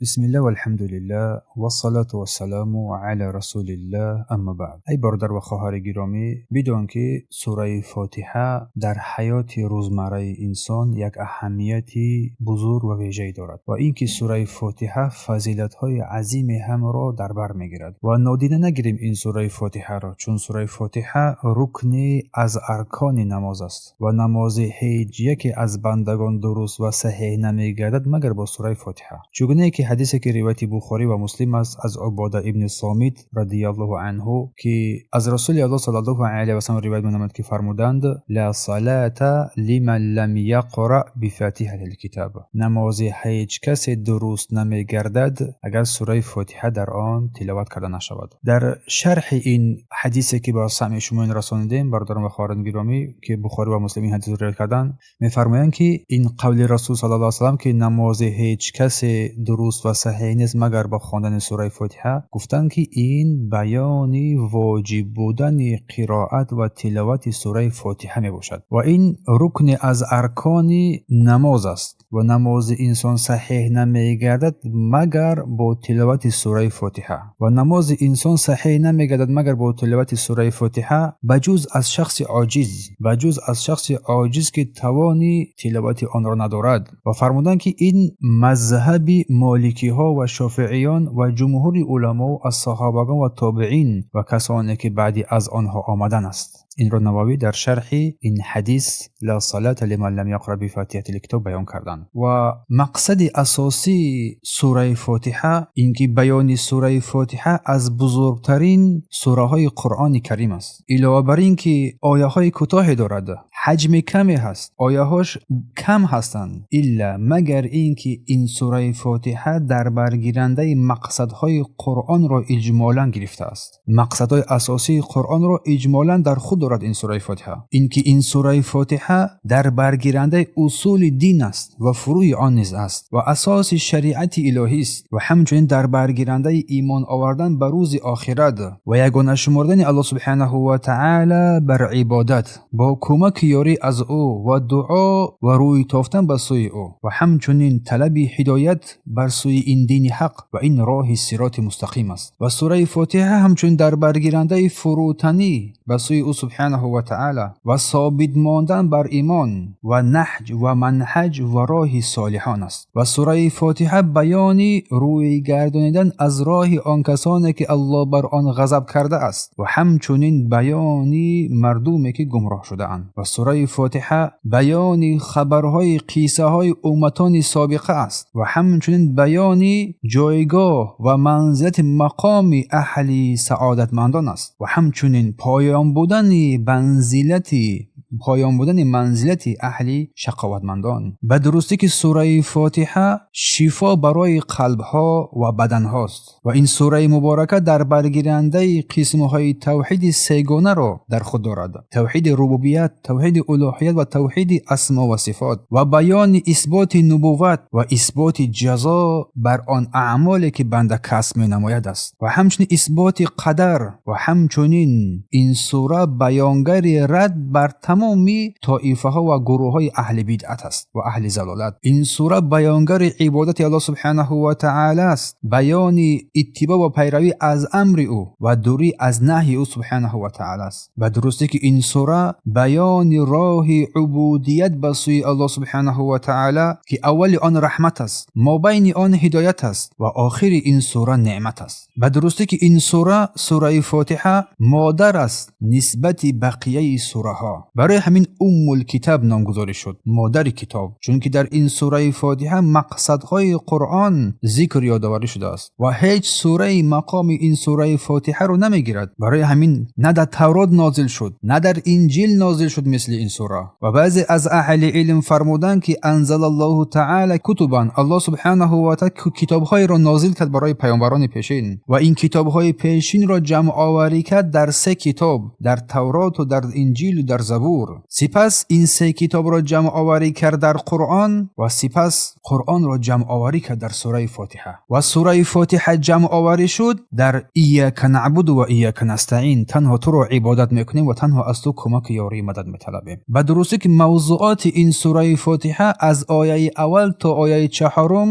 بسم الله والحمد لله والصلاة والسلام على رسول الله اما بعد. Эй бародар ва хоҳари гиромӣ, бидон, ки сураи Фотиҳа дар ҳаёти рӯзмарраи инсон як аҳамияти бузург ва вежае дорад ва ин ки сураи Фотиҳа фазилатҳои азиме ҳамро дар бар мегирад. Ва нодида нагирем ин сураи Фотиҳаро, чун сураи Фотиҳа рукне аз аркони намоз аст ва намози ҳеҷ яке аз бандагон дуруст ва саҳеҳ намегардад, магар бо сураи Фотиҳа. Чугунае ки ҳадисе, ки ривояти Бухорӣ ва Муслим аст, аз Убода ибни Сомит радиаллоҳу анҳу, ки аз Расули Аллоҳ саллаллоҳу алайҳи васаллам ривоят менамояд, ки фармуданд: «Ла салата лиман лам яқра бифатиҳати лкитаб». Намози ҳеҷ касе дуруст намегардад, агар сураи Фотиҳа дар он тиловат карда нашавад. Дар шарҳи ин ҳадисе, ки ба самъи шумо ин расонидем, бародарон ва хоҳарони гиромӣ, ки Бухорӣ ва Муслим ин ҳадисро ривоят карданд, мефармоянд, ки ин қавли Расул саллаллоҳу алайҳи васаллам, ки намози ҳеҷ касе дуруст ва саҳеҳ нест, магар бо хондани сураи Фотиҳа, гуфтанд, ки ин баёни воҷиб будани қироат ва тиловати сураи Фотиҳа мебошад ва ин рукне аз аркони намоз аст ва намози инсон саҳеҳ намегардад, магар бо тиловати сураи Фотиҳа. Ва намози инсон саҳеҳ намегардад, магар бо тиловати сураи Фотиҳа, ба ҷуз аз шахси оҷиз, ба ҷуз аз шахси оҷиз, ки тавони тиловати онро надорад. Ва фармуданд, ки ин мазҳаби моликиҳо ва шофииён ва ҷумҳури уламо аз саҳобагон ва тобеин ва касоне, ки баъди аз онҳо омадан аст. Инро Нававӣ дар шарҳи ин ҳадис «ла салата лиман лам яқра бифатиҳати лкитоб» баён карданд. Ва мақсади асосии сураи Фотиҳа ин ки баёни сураи Фотиҳа аз бузургтарин сураҳои Қуръони Карим аст. Илова бар ин ки ояҳои кӯтоҳе дорад, ҳаҷми каме ҳаст, ояҳош кам ҳастанд, илла магар ин ки ин сураи Фотиҳа дар баргирандаи мақсадҳои Қуръонро иҷмолан гирифтааст. Мақсадҳои асосии Қуръонро иҷмолан дар худ дорад ин сураи Фотиҳа. Ин ки ин сураи Фотиҳа дар баргирандаи усули дин аст ва фурӯи он низ аст ва асоси шариати илоҳист ва ҳамчунин дар баргирандаи имон овардан ба рӯзи охират ва ягона шумордани Аллоҳ субҳанаҳу ва таъала бар ибодат бо кӯмаки ёрӣ аз ӯ ва дуо ва рӯй тофтан ба сӯи ӯ ва ҳамчунин талаби ҳидоят бар сӯи ин дини ҳақ ва ин роҳи сироти мустақим аст. Ва сураи Фотиҳа ҳамчунин дар баргирандаи фурӯтанӣ ба сӯи ӯ субҳанаҳу ва таъала ва собит мондан бар имон ва наҳҷ ва манҳаҷ ва роҳи солиҳон аст. Ва сураи Фотиҳа баёни рӯй гардонидан аз роҳи он касоне, ки Аллоҳ бар он ғазаб кардааст, ва ҳамчунин баёни мардуме, ки гумроҳ шудаанд. Ва сураи Фотиҳа баёни хабарҳои қиссаҳои умматони собиқа аст ва ҳамчунин баёни ҷойгоҳ ва манзилати мақоми аҳли саодатмандон аст ва ҳамчунин поён будани манзилати аҳли шақоватмандон. Ба дурустӣ, ки сураи Фотиҳа шифо барои қалбҳо ва баданҳост ва ин сураи муборака дар баргирандаи қисмҳои тавҳиди сегонаро дар худ дорад: тавҳиди рубубият, тавҳиди улӯҳият ва тавҳиди асмо ва сифот ва баёни исботи нубувват ва исботи ҷазо бар он аъмоле, ки банда касб менамояд, аст ва ҳамчунин исботи қадар. Ва ҳамчунин ин сура баёнгари рад бар тамоми тоифаҳо ва гурӯҳҳои аҳли бидъат аст ва аҳли залолат. Ин сура баёнгари ибодати Аллоҳ субҳанаҳу ва таъала аст, баёни иттибоъ ва пайравӣ аз амри ӯ ва дурӣ аз наҳйи ӯ субҳанаҳу ва таъала аст. Ба дурустӣ, ки ин сура баёни роҳи убудият ба сӯи Аллоҳ субҳанаҳу ва таъала, ки аввали он раҳмат аст, мобайни он ҳидоят аст ва охири ин сура неъмат аст. Ба дурустӣ, ки ин сура, сураи Фотиҳа, модар аст нисбати бақияи сураҳо. Барои ҳамин Уммул Китаб номгузорӣ шуд, модари китоб, чунки дар ин сураи Фотиҳа мақсадҳои Қуръон зикр ёдоварӣ шудааст ва ҳеҷ сураи мақоми ин сураи Фотиҳаро намегирад. Барои ҳамин на дар Таврот нозил шуд, на дар Инҷил нозил шуд мисли ин сура. Ва баъзе аз аҳли илм фармуданд, ки анзалаллоҳу таъала кутубан, Аллоҳ субҳанаҳу ва таъала китобҳоеро нозил кард барои паёмбарони пешин ва ин китобҳои пешинро ҷамъоварӣ кард дар се китоб: дар Тавроту дар Инҷилу дар Забур. Сипас ин се китобро ҷамъоварӣ кард дар Қуръон ва сипас Қуръонро ҷамъоварӣ кард дар сураи Фотиҳа. Ва сураи Фотиҳа ҷамъоварӣ шуд дар «Ияка наъбуду ва ияка настаин», танҳо туро ибодат мекунем ва танҳо аз ту кӯмаки ёрии мадад металабем. Ба дурустӣ, ки мавзуоти ин сураи Фотиҳа аз ояи аввал то ояи чаҳорум.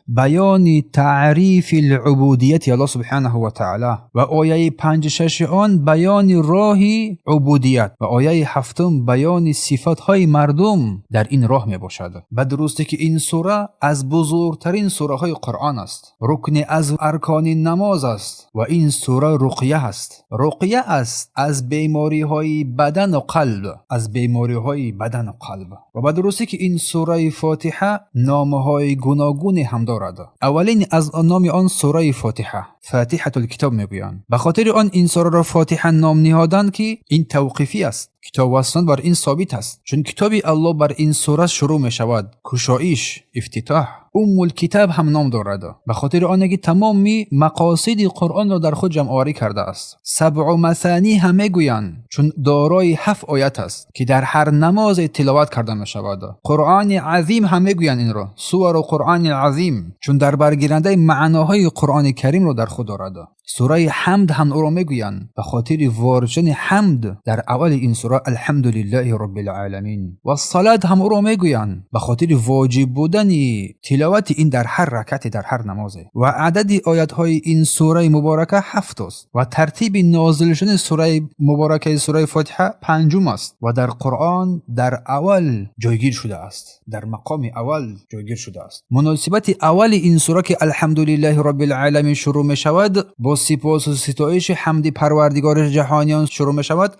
баёни таърифи убудияти Аллоҳ субҳанаҳу ва таъоло ва ояи 5-6 он баёни роҳи убудият ва ояи 7 баёни сифатҳои мардум дар ин роҳ мебошад. Ба дурустӣ ки ин сура аз бузургтарин сураҳои Қуръон аст, рукни аз аркони намоз аст ва ин сура руқия аст. Руқия аст аз бемориҳои бадан ва қалб, аз бемориҳои бадан ва қалб. Ва ба дурустӣ ки ин сураи Фотиҳа номҳои гуногуне ҳам дорад. Аввалин аз номи он сураи Фотиҳа, Фотиҳатул китоб мегӯянд. Ба хотири он ин сураро Фотиҳа ном ниҳоданд ки ин тавқифӣ аст. Китоб ва суннат бар ин собит аст, чун китоби Аллоҳ бар ин сура шурӯъ мешавад. Кушоиш, ифтитоҳ. Уммул китоб ҳам ном дорад ба хотири оне ки тамоми мақосиди Қуръонро дар худ ҷамъоварӣ кардааст. Сабъу масанӣ ҳам мегӯянд, чун дорои 7 оят аст ки дар ҳар намозе тиловат карда мешавад. Қуръони азим ҳам мегӯянд инро, сувару Қуръони азим, чун дар баргирандаи маъноҳои Қуръони Каримро дар худ дорад. Сураи Ҳамд ҳам ӯро мегӯянд ба хотири ворид шудани ҳамд дар аввали ин сура, алҳамдулиллаҳи роббил оламин. Ва салат ҳам ӯро мегӯянд ба хотири воҷиб будани тиловати ин дар ҳар ракате, дар ҳар намозе. Ва адади оятҳои ин сураи муборака 7 аст ва тартиби нозил шудани сураи муборакаи сураи Фотиҳа 5 аст ва дар Қуръон дар аввал ҷойгир шудааст, дар мақоми аввал ҷойгир шудааст. Муносибати аввали ин сура ки алҳамдулиллаҳи роббил оламин шурӯъ мешавад, бо сипосу ситоиши ҳамди Парвардигори ҷаҳониён шурӯъ мешавад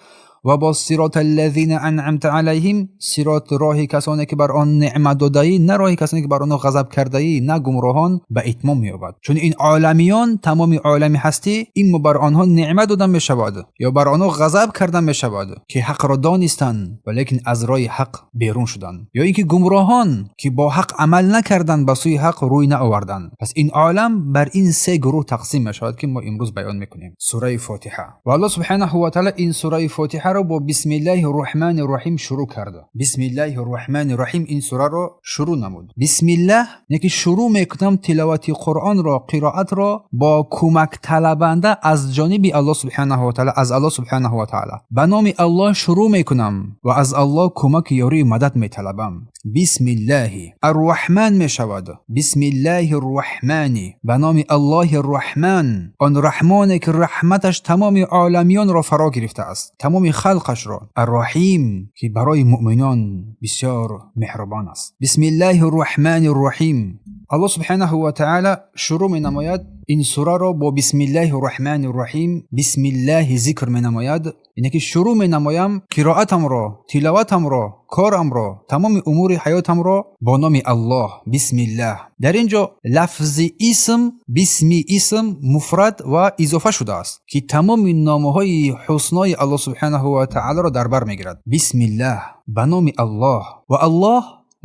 ва бо сирота аллазина анъамта алайҳим, сирот роҳи касоне ки бар он неъмат додаӣ, на роҳи касоне ки бар онҳо ғазаб кардаӣ, на гумроҳон, ба итмом меёбад. Чун ин оламиён, тамоми олами ҳастӣ, иммо бар онҳо неъмат дода мешавад ё бар онҳо ғазаб карда мешавад ки ҳақро донистанд валекин аз роҳи ҳақ берун шуданд, ё ин ки гумроҳон ки бо ҳақ амал накарданд, ба сӯи ҳақ рӯй наоварданд. Пас ин олам бар ин 3 гурӯҳ тақсим мешавад ки мо имрӯз баён мекунем. Сураи Фотиҳа. Ва Аллоҳ субҳанаҳу ва таъола ин сураи Фотиҳаро бо бисмиллаҳи рраҳмани рраҳим шурӯъ кард. Бисмиллаҳи рраҳмани рраҳим ин сураро шурӯъ намуд. Бисмиллаҳ яъне ки шурӯъ мекунам тиловати Қуръонро, қироатро бо кӯмак талабанда аз ҷониби Аллоҳ субҳанаҳу ва таъола, аз Аллоҳ субҳанаҳу ва таъола. Ба номи Аллоҳ шурӯъ мекунам ва аз Аллоҳ кӯмаки ёрию мадад металабам. Бисмиллаҳи арраҳман мешавад. Бисмиллаҳи рраҳмани, ба номи Аллоҳи Раҳман, он Раҳмоне ки раҳматаш тамоми оламиёнро фаро гирифтааст, тамоми халқашро. Арраҳим, ки барои муъминон бисёр меҳрубон аст. Бисмиллаҳи рраҳмани рраҳим. Аллоҳ субҳанаҳу ва таъола шурӯъ менамояд ин сураро бо бисмиллаҳи рраҳмани рраҳим. Бисмиллаҳи зикр менамояд, яъне ки шурӯъ менамоям қироатамро, тиловатамро, корамро, тамоми умури ҳаётамро бо номи Аллоҳ, бисмиллаҳ. Дар ин ҷо лафзи исм, бисми исм муфрад ва изофа шудааст ки тамоми номҳои ҳуснои Аллоҳ субҳанаҳу ва таъоларо дар бар мегирад. Бисмиллаҳ, ба номи Аллоҳ. Ва Аллоҳ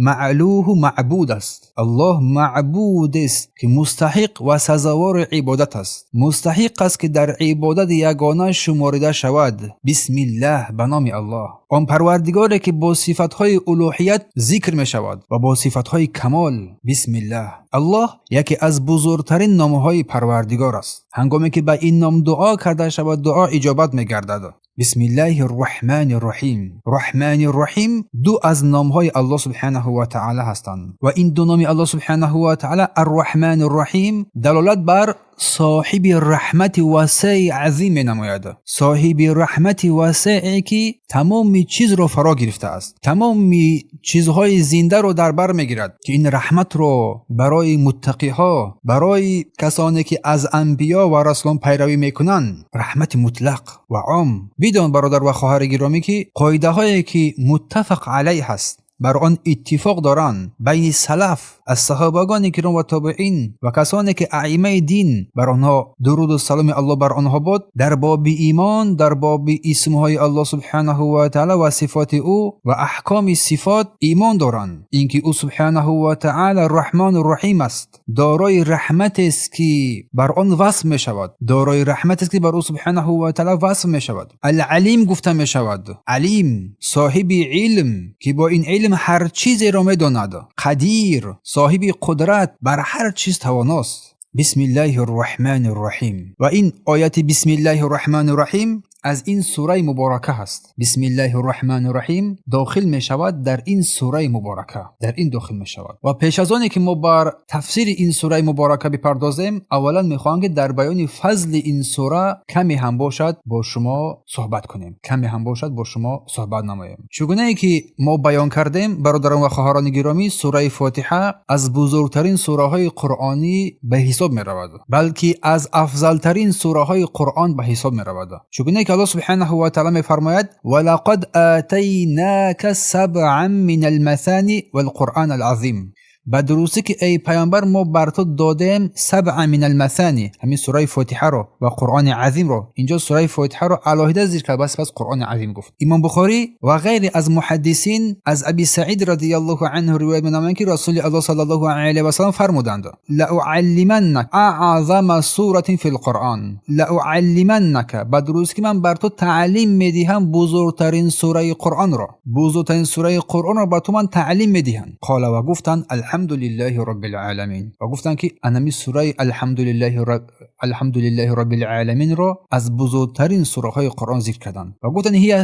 маълуҳу маъбуд аст. Аллоҳ маъбудест ки мустаҳиқ ва сазовори ибодат аст, мустаҳиқ аст ки дар ибодат ягона шуморида шавад. Бисмиллаҳ, ба номи Аллоҳ, он Парвардигоре ки бо сифатҳои улӯҳият зикр мешавад ва бо сифатҳои камол. Бисмиллаҳ. Аллоҳ яке аз бузургтарин номҳои Парвардигор аст. Ҳангоме ки ба ин ном дуо карда шавад, дуо иҷобат мегардад. Бисмиллаҳи рраҳмани рраҳим. Раҳмани рраҳим ду аз номҳои Аллоҳ субҳанаҳу ва таъола ҳастанд ва ин ду номи Аллоҳ субҳанаҳу ва таъола, арраҳмани рраҳим, далолат бар соҳиби раҳмати васеи азим менамояд. Соҳиби раҳмати васее ки тамоми чизро фаро гирифтааст, тамоми чизҳои зиндаро дар бар мегирад, ки ин раҳматро барои муттақиҳо, барои касоне ки аз анбиё ва расулон пайравӣ мекунанд, раҳмати мутлақ ва ом. Бидон, бародар ва хоҳари гиромӣ, ки қоидаҳое ки муттафақ алайҳ ҳаст, бар он иттифоқ доранд байни салаф аз саҳобагони киром ва тобеин ва касоне ки аимаи дин, бар онҳо дуруду саломи Аллоҳ бар онҳо бод, дар боби имон, дар боби исмҳои Аллоҳ субҳанаҳу ва таъола ва сифоти ӯ ва аҳкоми сифот имон доранд, ин ки ӯ субҳанаҳу ва таъола Раҳмону Раҳим аст, дорои раҳматест ки бар он васф мешавад, дорои раҳматест ки бар ӯ субҳанаҳу ва таъола васф мешавад. Алалим гуфта мешавад, алим, соҳиби илм ки бо ин илм ҳар чизеро медонад. Қадир, соҳиби қудрат, бар ҳар чиз тавоност. Бисмиллаҳи рраҳмани рраҳим. Ва ин ояти бисмиллаҳи рраҳмани рраҳим аз ин сураи муборака ҳаст. Бисмиллаҳир Раҳмонир Раҳим дохил мешавад дар ин сураи муборака, дар ин дохил мешавад. Ва пеш аз оне ки мо бар тафсири ин сураи муборака бипардозем, аввалан мехоҳам ки дар баёни фазли ин сура каме ҳам бошад бо шумо суҳбат кунем, каме ҳам бошад бо шумо суҳбат намоем. Чугунае ки мо баён кардем, бародарон ва хоҳарони гиромӣ, сураи Фотиҳа аз бузургтарин сураҳои қуръонӣ ба ҳисоб меравад, балки аз афзалтарин сураҳои қуръон ба ҳисоб меравад. Чугунае ки Аллоҳ субҳанаҳу ва таъоло мефармояд: ва лақад атайнака сабъан минал масани вал-Қуръон ал-азим. Ба дурустӣ ки эй паёмбар, мо бар ту додем сабъа минал масани, ҳамин сураи Фотиҳаро ва Қуръони азимро. Инҷо сураи Фотиҳаро алоҳида зикр кард, бас пас Қуръони азим гуфт. Имом Бухорӣ ва ғайре аз муҳаддисин аз Аби Саид радияллоҳу анҳу ривоят менамоянд ки Расули Аллоҳ саллаллоҳу алайҳи васаллам фармуданд: лаъаллиманнака аъзама суратин фил Қуръон, лаъаллиманнака, ба дурустӣ ки ман бар ту таълим медиҳам бузургтарин сураи Қуръонро, бузургтарин сураи Қуръонро бар ту ман таълим медиҳам. Қола, ва гуфтанд: алҳамдулиллаҳи роббил оламин. Ва гуфтанд ки анами сураи алҳамдулиллаҳи роббил оламинро аз бузургтарин сураҳои Қуръон зикр карданд ва гуфтанд: ҳия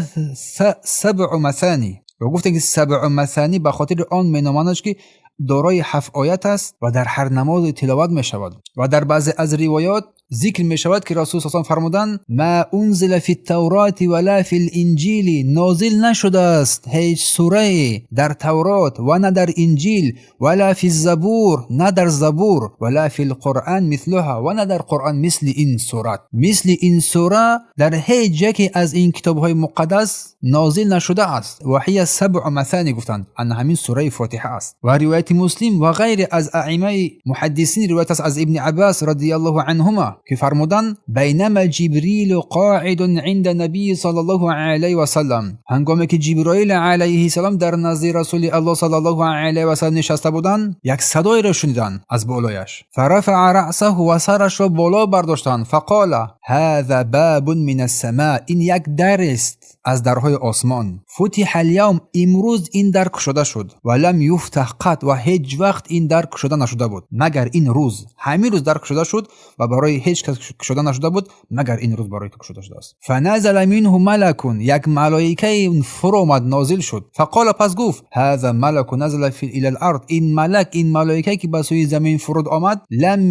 сабъу масани. Ва гуфтанд ки сабъу масани ба хотири он меномандаш ки дорои 7 оят аст ва дар ҳар намозе тиловат мешавад. Ва дар баъзе аз ривоят зикр мешавад ки Расул саллаллоҳу алайҳи васаллам фармуданд: ма унзила фи тавроти ва ла фил инҷили, нозил нашудааст ҳеҷ сурае дар Таврот ва на дар Инҷил, ва ла фи Забур, на дар Забур, ва ла фил Қуръан мислуҳа, ва на дар Қуръан мисли ин сурат. Мисли ин сура дар ҳеҷ яке аз ин китобҳои муқаддас нозил нашудааст. Ва ҳия сабъу масани, гуфтанд, ан ҳамин сураи Фотиҳа аст. Ва ривояти Муслим ва ғайре аз аимаи муҳаддисин ривоят аст аз Ибни Аббас радияллоҳу анҳума ки фармуданд: байнама Ҷибрилу қоидун инда набии саллаллоҳу алайҳи васаллам, ҳангоме ки Ҷиброил алайҳи салом дар назди Расули Аллоҳ саллаллоҳу алайҳи васаллам нишаста буданд, як садоеро шуниданд аз болояш. Фарафаа раъсаҳу, ва сарашро боло бардоштанд. Фақола: ҳаза бабун мин ассама, ин як дарест аз дарҳои осмон. Футиҳа альявм, имрӯз ин дар кушода шуд. Ва лам юфтаҳ қат, ва ҳеҷ вақт ин дар кушода нашуда буд магар ин рӯз. Ҳамин рӯз дар кушода шуд ва барои ҳеҷ кас кушода нашуда буд магар ин рӯз барои ту кушода шудааст. Фаназала минҳу малакун, як малоикае фуромад, нозил шуд. Фақола, пас гуфт: ҳаза малаку назала ила л-ард, ин малак, ин малоикае ки ба сӯи замин фуруд омад, лам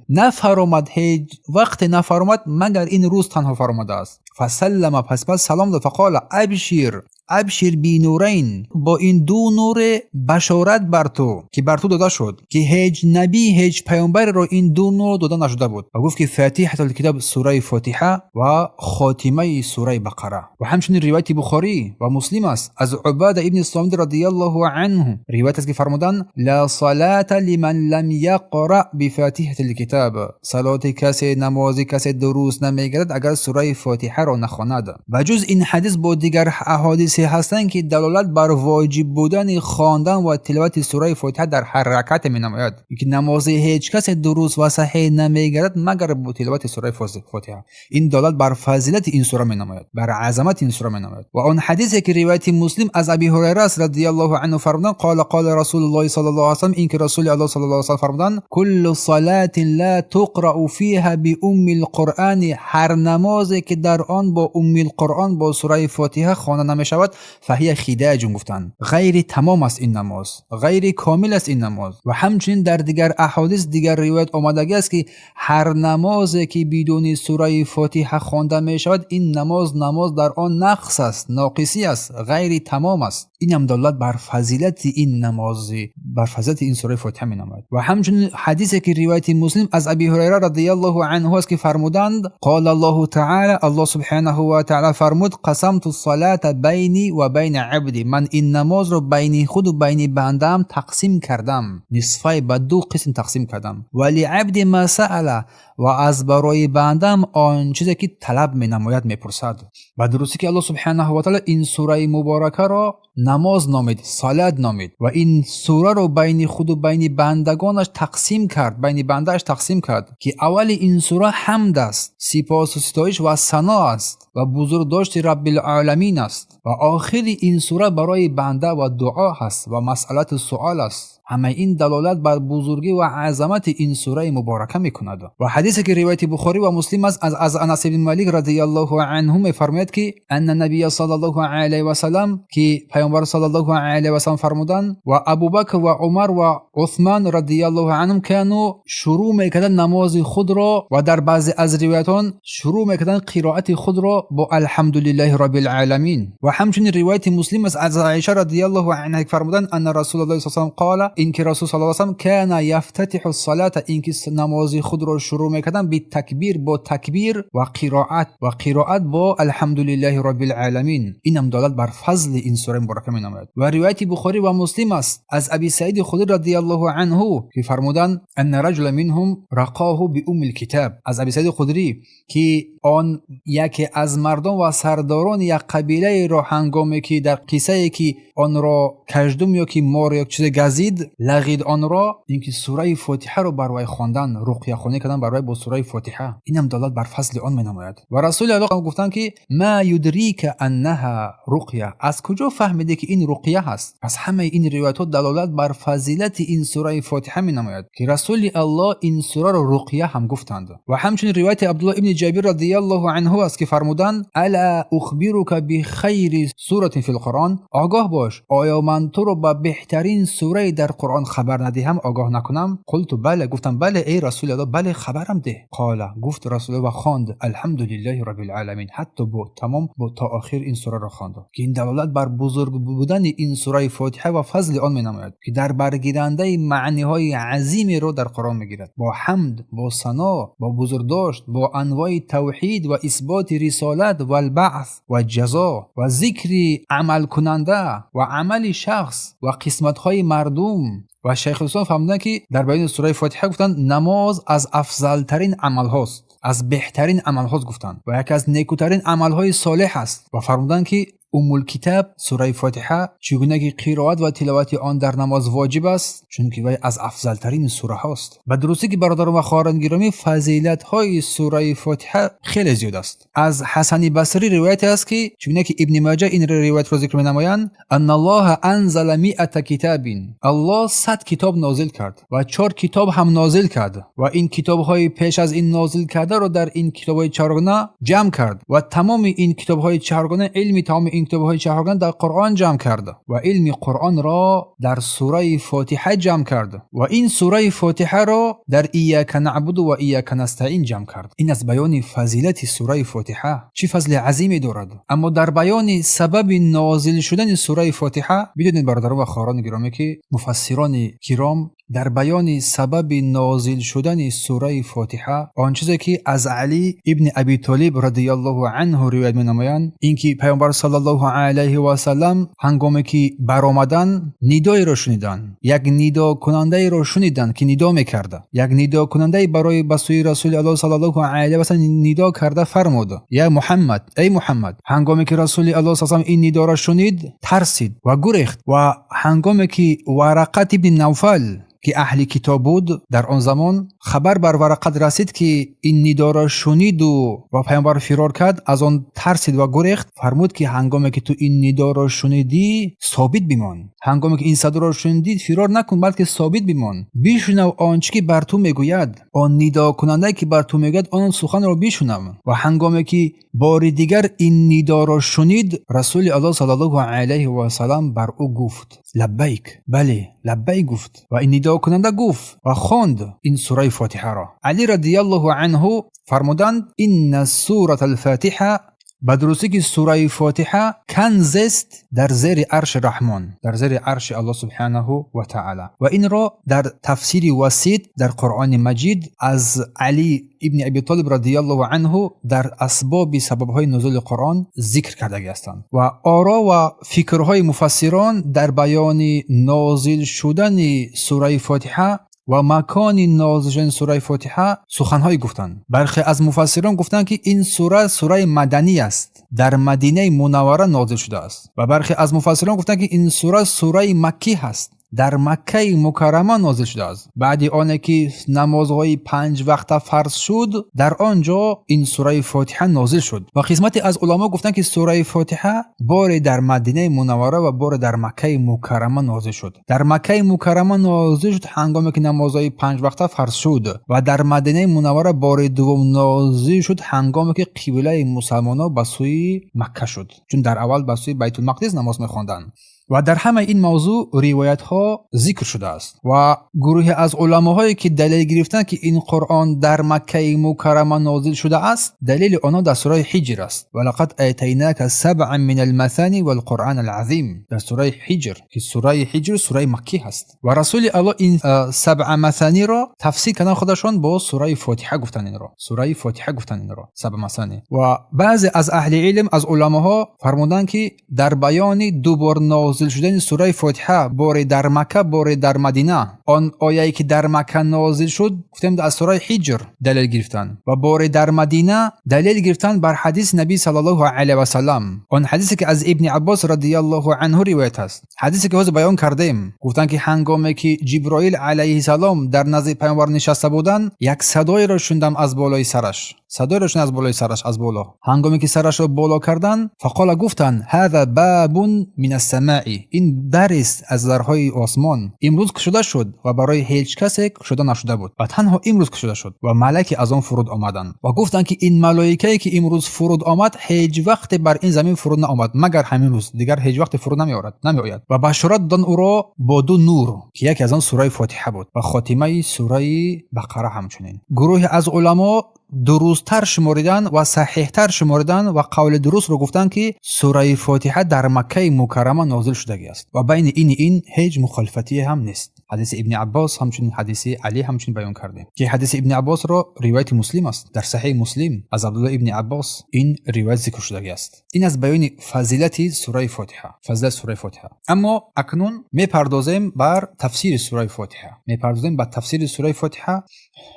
нафаромад, ҳеҷ вақте нафаромад магар ин рӯз танҳо фаромадааст. Фасаллама, пас салом дод. Фақола: абшир, абшир бинурайн, бо ин ду нуре башорат бар ту ки бар ту дода шуд, ки ҳеҷ набӣ, ҳеҷ паёмбареро ин ду нур дода нашуда буд. Ва гуфт ки Фатиҳатул китоб, сураи Фотиҳа ва хотимаи сураи Бақара. Ва ҳамчунин ривояти Бухорӣ ва Муслим аст аз Убада ибни Сомид радияллоҳу анҳу ривоят аст ки фармуданд: ла салата лиман лам яқра бифатиҳатил китоб, салоти касе, намози касе дуруст намегардад агар сураи Фотиҳаро нахонад. Ба ҷуз ин ҳадис бо дигар аҳодисе ҳастанд ки далолат бар воҷиб будани хондан ва тиловати сураи Фотиҳа дар ҳар ракате менамояд, ки намози ҳеҷ касе дуруст ва саҳеҳ намегардад магар бо тиловати сураи Фотиҳа. Ин далолат бар фазилати ин сура менамояд, бар азамати ин сура менамояд. Ва он ҳадисе ки ривояти Муслим аз Аби Ҳурайра аст радияллоҳу анҳу фармуданд: қола қола Расулуллоҳи саллаллоҳу алайҳи васаллам, ин ки Расули Аллоҳ саллаллоҳу алайҳи васаллам фармуданд: куллу салатин ла туқрау фиҳа биуммил қуръани, ҳар намозе ки дар он бо уммил қуръон, бо сураи Фотиҳа хонда намешавад, фаҳия хидаҷун, гуфтанд, ғайри тамом аст ин намоз, ғайри комил аст ин намоз. Ва ҳамчунин дар дигар аҳодис, дигар ривоят омадагӣ аст ки ҳар намозе ки бидуни сураи Фотиҳа хонда мешавад, ин намоз дар он нақс аст, ноқисӣ аст, ғайри тамом аст. Инам далолат бар фазилати ин намози, бар фазилати ин сураи Фотиҳа менамояд. Ва ҳамчунин ҳадисе ки ривояти Муслим аз Аби Ҳурайра радияллоҳу анҳу аст ки фармуданд: қола Аллоҳу таъала, Аллоҳ субҳанаҳу ва таъала фармуд: қасамту салата байни ва байна абди, ман ин намозро байни худу байни бандаам тақсим кардам, нисфай, ба ду қисм тақсим кардам. Ва лиабди ма саала, ва аз барои бандаам он чизе ки талаб менамояд, мепурсад. Ба дурустӣ ки Аллоҳ субҳанаҳу ва таъала ин сураи муборакаро намоз номид, салат номид ва ин сураро байни худу байни бандагонаш тақсим кард, байни бандааш тақсим кард, ки аввали ин сура ҳамд аст, сипосу ситоиш ва сано аст ва бузургдошти Раббилоламин аст, ва охири ин сура барои банда ва дуо ҳаст ва масъалату суол аст. Ҳамаи ин далолат бар бузургӣ ва азамати ин сураи муборака мекунад. Ва ҳадисе ки ривояти Бухорӣ ва Муслим аст, аз Анас ибн Малик радиаллоҳу анҳу мефармояд, ки анна набия саллаллоҳу алайҳи васаллам, ки паёмбар саллаллоҳу алайҳи васаллам фармуданд, ва Абубакр ва Умар ва Усман радиаллоҳу анҳум кану шурӯъ мекарданд намози худро, ва дар баъзе аз ривоятон шурӯъ мекарданд қироати худро бо алҳамдулиллаҳи роббил оламин. Ва ҳамчунин ривояти Муслим аст аз Аиша радиаллоҳу анҳа, фармуданд, анна расулуллоҳи саллаллоҳу алайҳи васаллам қола, ин ки расул саллаллоҳу алайҳи васаллам кана яфтатиҳу салата, ин ки намози худро шурӯъ мекарданд битакбир, бо такбир, ва қироат, ва қироат бо алҳамдулиллаҳи роббил оламин. Инам далолат бар фазли ин сураи муборака менамояд. Ва ривояти Бухорӣ ва Муслим аст аз Аби Саиди Худри радиаллоҳу анҳу, ки фармуданд, анна раҷула минҳум рақоҳу биуммил китаб. Аз Аби Саиди Худрӣ, ки он яке аз мардум ва сардорони як қабилаеро ҳангоме ки дар қиссае ки онро каждум ё ки мор ё чизе газид, лағид онро, ин ки сураи Фотиҳаро бар вай хондан, руқяхонӣ кардан бар вай бо сураи Фотиҳа. Инам далолат бар фазли он менамояд. Ва Расули Аллоҳ гуфтанд, ки ма юдрика аннаҳа руқя, аз куҷо фаҳмидӣ, ки ин руқя ҳаст? Пас ҳамаи ин ривоятҳо далолат бар фазилати ин сураи Фотиҳа менамояд, ки Расули Аллоҳ ин сураро руқя ҳам гуфтанд. Ва ҳамчунин ривояти Абдуллоҳ ибни Ҷабир радиаллоҳу анҳу аст, ки фармуданд, ала ухбирука бихайри суратин фил Қуръон, огоҳ бош, оё ман туро ба беҳтарин сурае дар Қуръон хабар надиҳам, огоҳ накунам? Қулту бале, гуфтам, бале, эй Расули Аллоҳ, бале, хабарам деҳ. Қола, гуфт Расул ва хонд алҳамдулиллаҳи роббил оламин, ҳатто бо тамом бо то охир ин сураро хонд, ки ин далолат бар бузург будани ин сураи Фотиҳа ва фазли он менамояд, ки дар баргирандаи маъниҳои азимеро дар Қуръон мегирад, бо ҳамд, бо сано, бо бузургдошт, бо анвои тавҳид ва исботи рисолат валбаъс ва ҷазо ва зикри амалкунанда ва амали шахс ва қисматҳои мардум. Ва Шайхулислом фармуданд, ки дар баёни сураи Фотиҳа гуфтанд, намоз аз афзалтарин амалҳост, аз беҳтарин амалҳост гуфтанд, ва яке аз некутарин амалҳои солеҳ аст. Ва фармуданд, ки Уммулкитаб сураи Фотиҳа, чӣ гуна ки қироат ва тиловати он дар намоз воҷиб аст, чунки вай аз афзалтарин сураҳост. Ба дурустӣ ки, бародарон ва хоҳарон гиромӣ, фазилатҳои сураи Фотиҳа хеле зиёд аст. Аз Ҳасани Басрӣ ривояте аст, ки чӣ гуна ки Ибни Маҷа ин ривоятро зикр менамоянд, анналлоҳа анзала миата китабин, Аллоҳ 100 китоб нозил кард ва чор китоб ҳам нозил кард, ва ин китобҳои пеш аз ин нозил кардаро дар ин китобҳои чаҳоргона ҷамъ кард, ва тамоми ин китобҳои чаҳоргона, илми тамоми ин китобҳои чаҳоргона дар Қуръон ҷамъ кард, ва илми Қуръонро дар сураи Фотиҳа ҷамъ кард, ва ин сураи Фотиҳаро дар ияка наъбуду ва ияка настаин ҷамъ кард. Ин аз баёни фазилати сураи Фотиҳа, чӣ фазли азиме дорад. Аммо дар баёни сабаби нозил шудани сураи Фотиҳа, бидонед, бародарон ва хоҳарони гиромӣ, ки муфассирони киром дар баёни сабаби нозил шудани сураи Фотиҳа, он чизе ки аз Алӣ ибни Аби Толиб радиаллоҳу анҳу ривоят менамоянд, ин ки паёмбар саллаллоҳу алайҳи васаллам ҳангоме ки баромадан, нидоеро шуниданд, як нидокунандаеро шуниданд, ки нидо мекарда. Як нидокунандае барои ба сӯи Расули Аллоҳ саллаллоҳу алайҳи васаллам нидо карда фармуд: я Муҳаммад, эй Муҳаммад. Ҳангоме ки Расули Аллоҳ саллаллоҳу ин нидоро шунид, тарсид ва гурехт. Ва ҳангоме ки Варақат ибни Навфал, ки аҳли китоб буд дар он замон, хабар бар Варақат расид, ки ин нидоро шуниду ва паёмбар фирор кард, аз он тарсид ва гурехт, фармуд, ки ҳангоме ки ту ин нидоро шунидӣ, собит бимон. Ҳангоме ки ин садоро шунидӣ, фирор накун, балки собит бимон, бишунав он чӣ ки бар ту мегӯяд, он нидокунандае ки бар ту мегӯяд, он суханро бишунав. Ва ҳангоме ки бори дигар ин нидоро шунид, Расули Аллоҳ саллаллоҳу алайҳи васаллам бар ӯ гуфт: лаббайк, бале, лаббайк гуфт. Ва ин нидокунанда гуфт ва хонд ин сураи Фотиҳаро. Алӣ радиаллоҳу анҳу фармуданд: инна сурата алфотиҳа, ба дурустӣ ки сураи Фотиҳа канзест дар зери арши Раҳмон, дар зери арши Аллоҳ субҳанаҳу ва таъала. Ва инро дар тафсири Васит дар Қуръони Маҷид аз Алӣ ибни Аби Толиб радиаллоҳу анҳу дар асбоби сабабҳои нузули Қуръон зикр кардагӣ ҳастанд. Ва оро ва фикрҳои муфассирон дар баёни нозил шудани сураи Фотиҳа ва макони нозил шудани сураи Фотиҳа суханҳое гуфтанд. Бархе аз муфассирон гуфтанд, ки ин сура сураи маданӣ аст, дар Мадинаи Мунаввара нозил шудааст. Ва бархе аз муфассирон гуфтанд, ки ин сура сураи маккӣ ҳаст. Дар Маккаи Мукаррама нозил шудааст. Баъди оне ки намозҳои панҷ вақта фарз шуд, дар он ҷо ин сураи Фотиҳа нозил шуд. Ва қисмате аз уламо гуфтанд, ки сураи Фотиҳа боре дар Мадинаи Мунаввара ва боре дар Маккаи Мукаррама нозил шуд. Дар Маккаи Мукаррама нозил шуд, ҳангоме ки намозҳои панҷ вақта фарз шуд, ва дар Мадинаи Мунаввара бори дуввум нозил шуд, ҳангоме ки қиблаи мусалмонҳо ба сӯи Макка шуд, чун дар аввал ба сӯи Байтулмақдис намоз мехонданд. Ва дар ҳамаи ин мавзӯъ ривоятҳо зикр шудааст. Ва гурӯҳе аз уламоҳое ки далел гирифтанд, ки ин Қуръон дар Маккаи Мукаррама нозил шудааст, далели онҳо дар сураи Ҳиҷр аст: «Валақад атайнака сабъан мин алмасани валқуръан алазим», дар сураи Ҳиҷр, ки сураи Ҳиҷр сураи маккӣ ҳаст. Ва Расули Аллоҳ ин сабъа масаниро тафсир кардан худашон бо сураи Фотиҳа гуфтанд, инро сураи Фотиҳа гуфтанд, инро сабъ масани. Ва баъзе аз аҳли илм, аз уламоҳо фармуданд, ки дар баёни дубор нозил шудани сураи Фотиҳа, боре дар Макка, боре дар Мадина, он ояе ки дар Макка нозил шуд, гуфтем, аз сураи Ҳиҷр далел гирифтанд, ва боре дар Мадина далел гирифтанд бар ҳадиси Набӣ саллаллоҳу алайҳи васаллам, он ҳадисе ки аз Ибни Аббос радиаллоҳу анҳу ривоят аст, ҳадисе ки ҳозир баён кардем. Гуфтанд, ки ҳангоме ки Ҷиброил алайҳиссалом дар назди паёмбар нишаста буданд, як садоеро шундам аз болои сараш, садоеро шундам аз болои сараш, аз боло. Ҳангоме ки сарашро боло карданд, фақола, гуфтанд: «Ҳаза бабун мин ассамаи», ин дарест аз дарҳои осмон, имрӯз кушода шуд ва барои ҳеҷ касе кушода нашуда буд ва танҳо имрӯз кушода шуд. Ва малаке аз он фуруд омаданд ва гуфтанд, ки ин малоикае ки имрӯз фуруд омад, ҳеҷ вақте бар ин замин фуруд наомад, магар ҳамин рӯз, дигар ҳеҷ вақте фуруд намеорад, намеояд. Ва башорат доданд ӯро бо ду нур, ки яке аз он сураи Фотиҳа буд ва хотимаи сураи Бақара. Ҳамчунин гурӯҳе аз уламо дурусттар шуморидан ва саҳеҳтар шуморидан ва қавли дурустро гуфтанд, ки сураи Фотиҳа дар Маккаи Мукаррама нозил шудагӣ аст ва байни ини ин ҳеҷ мухолифатие ҳам нест. Ҳадиси Ибни Аббос, ҳамчунин ҳадиси Алӣ ҳамчунин баён кардем, ки ҳадиси Ибни Аббосро ривояти Муслим аст. Дар Саҳеҳи Муслим аз Абдулло ибни Аббос ин ривоят зикр шудагӣ аст. Ин аз баёни фазилати сураи Фотиҳа, фазилати сураи Фотиҳа. Аммо акнун мепардозем бар тафсири сураи Фотиҳа, мепардозем ба тафсири сураи Фотиҳа.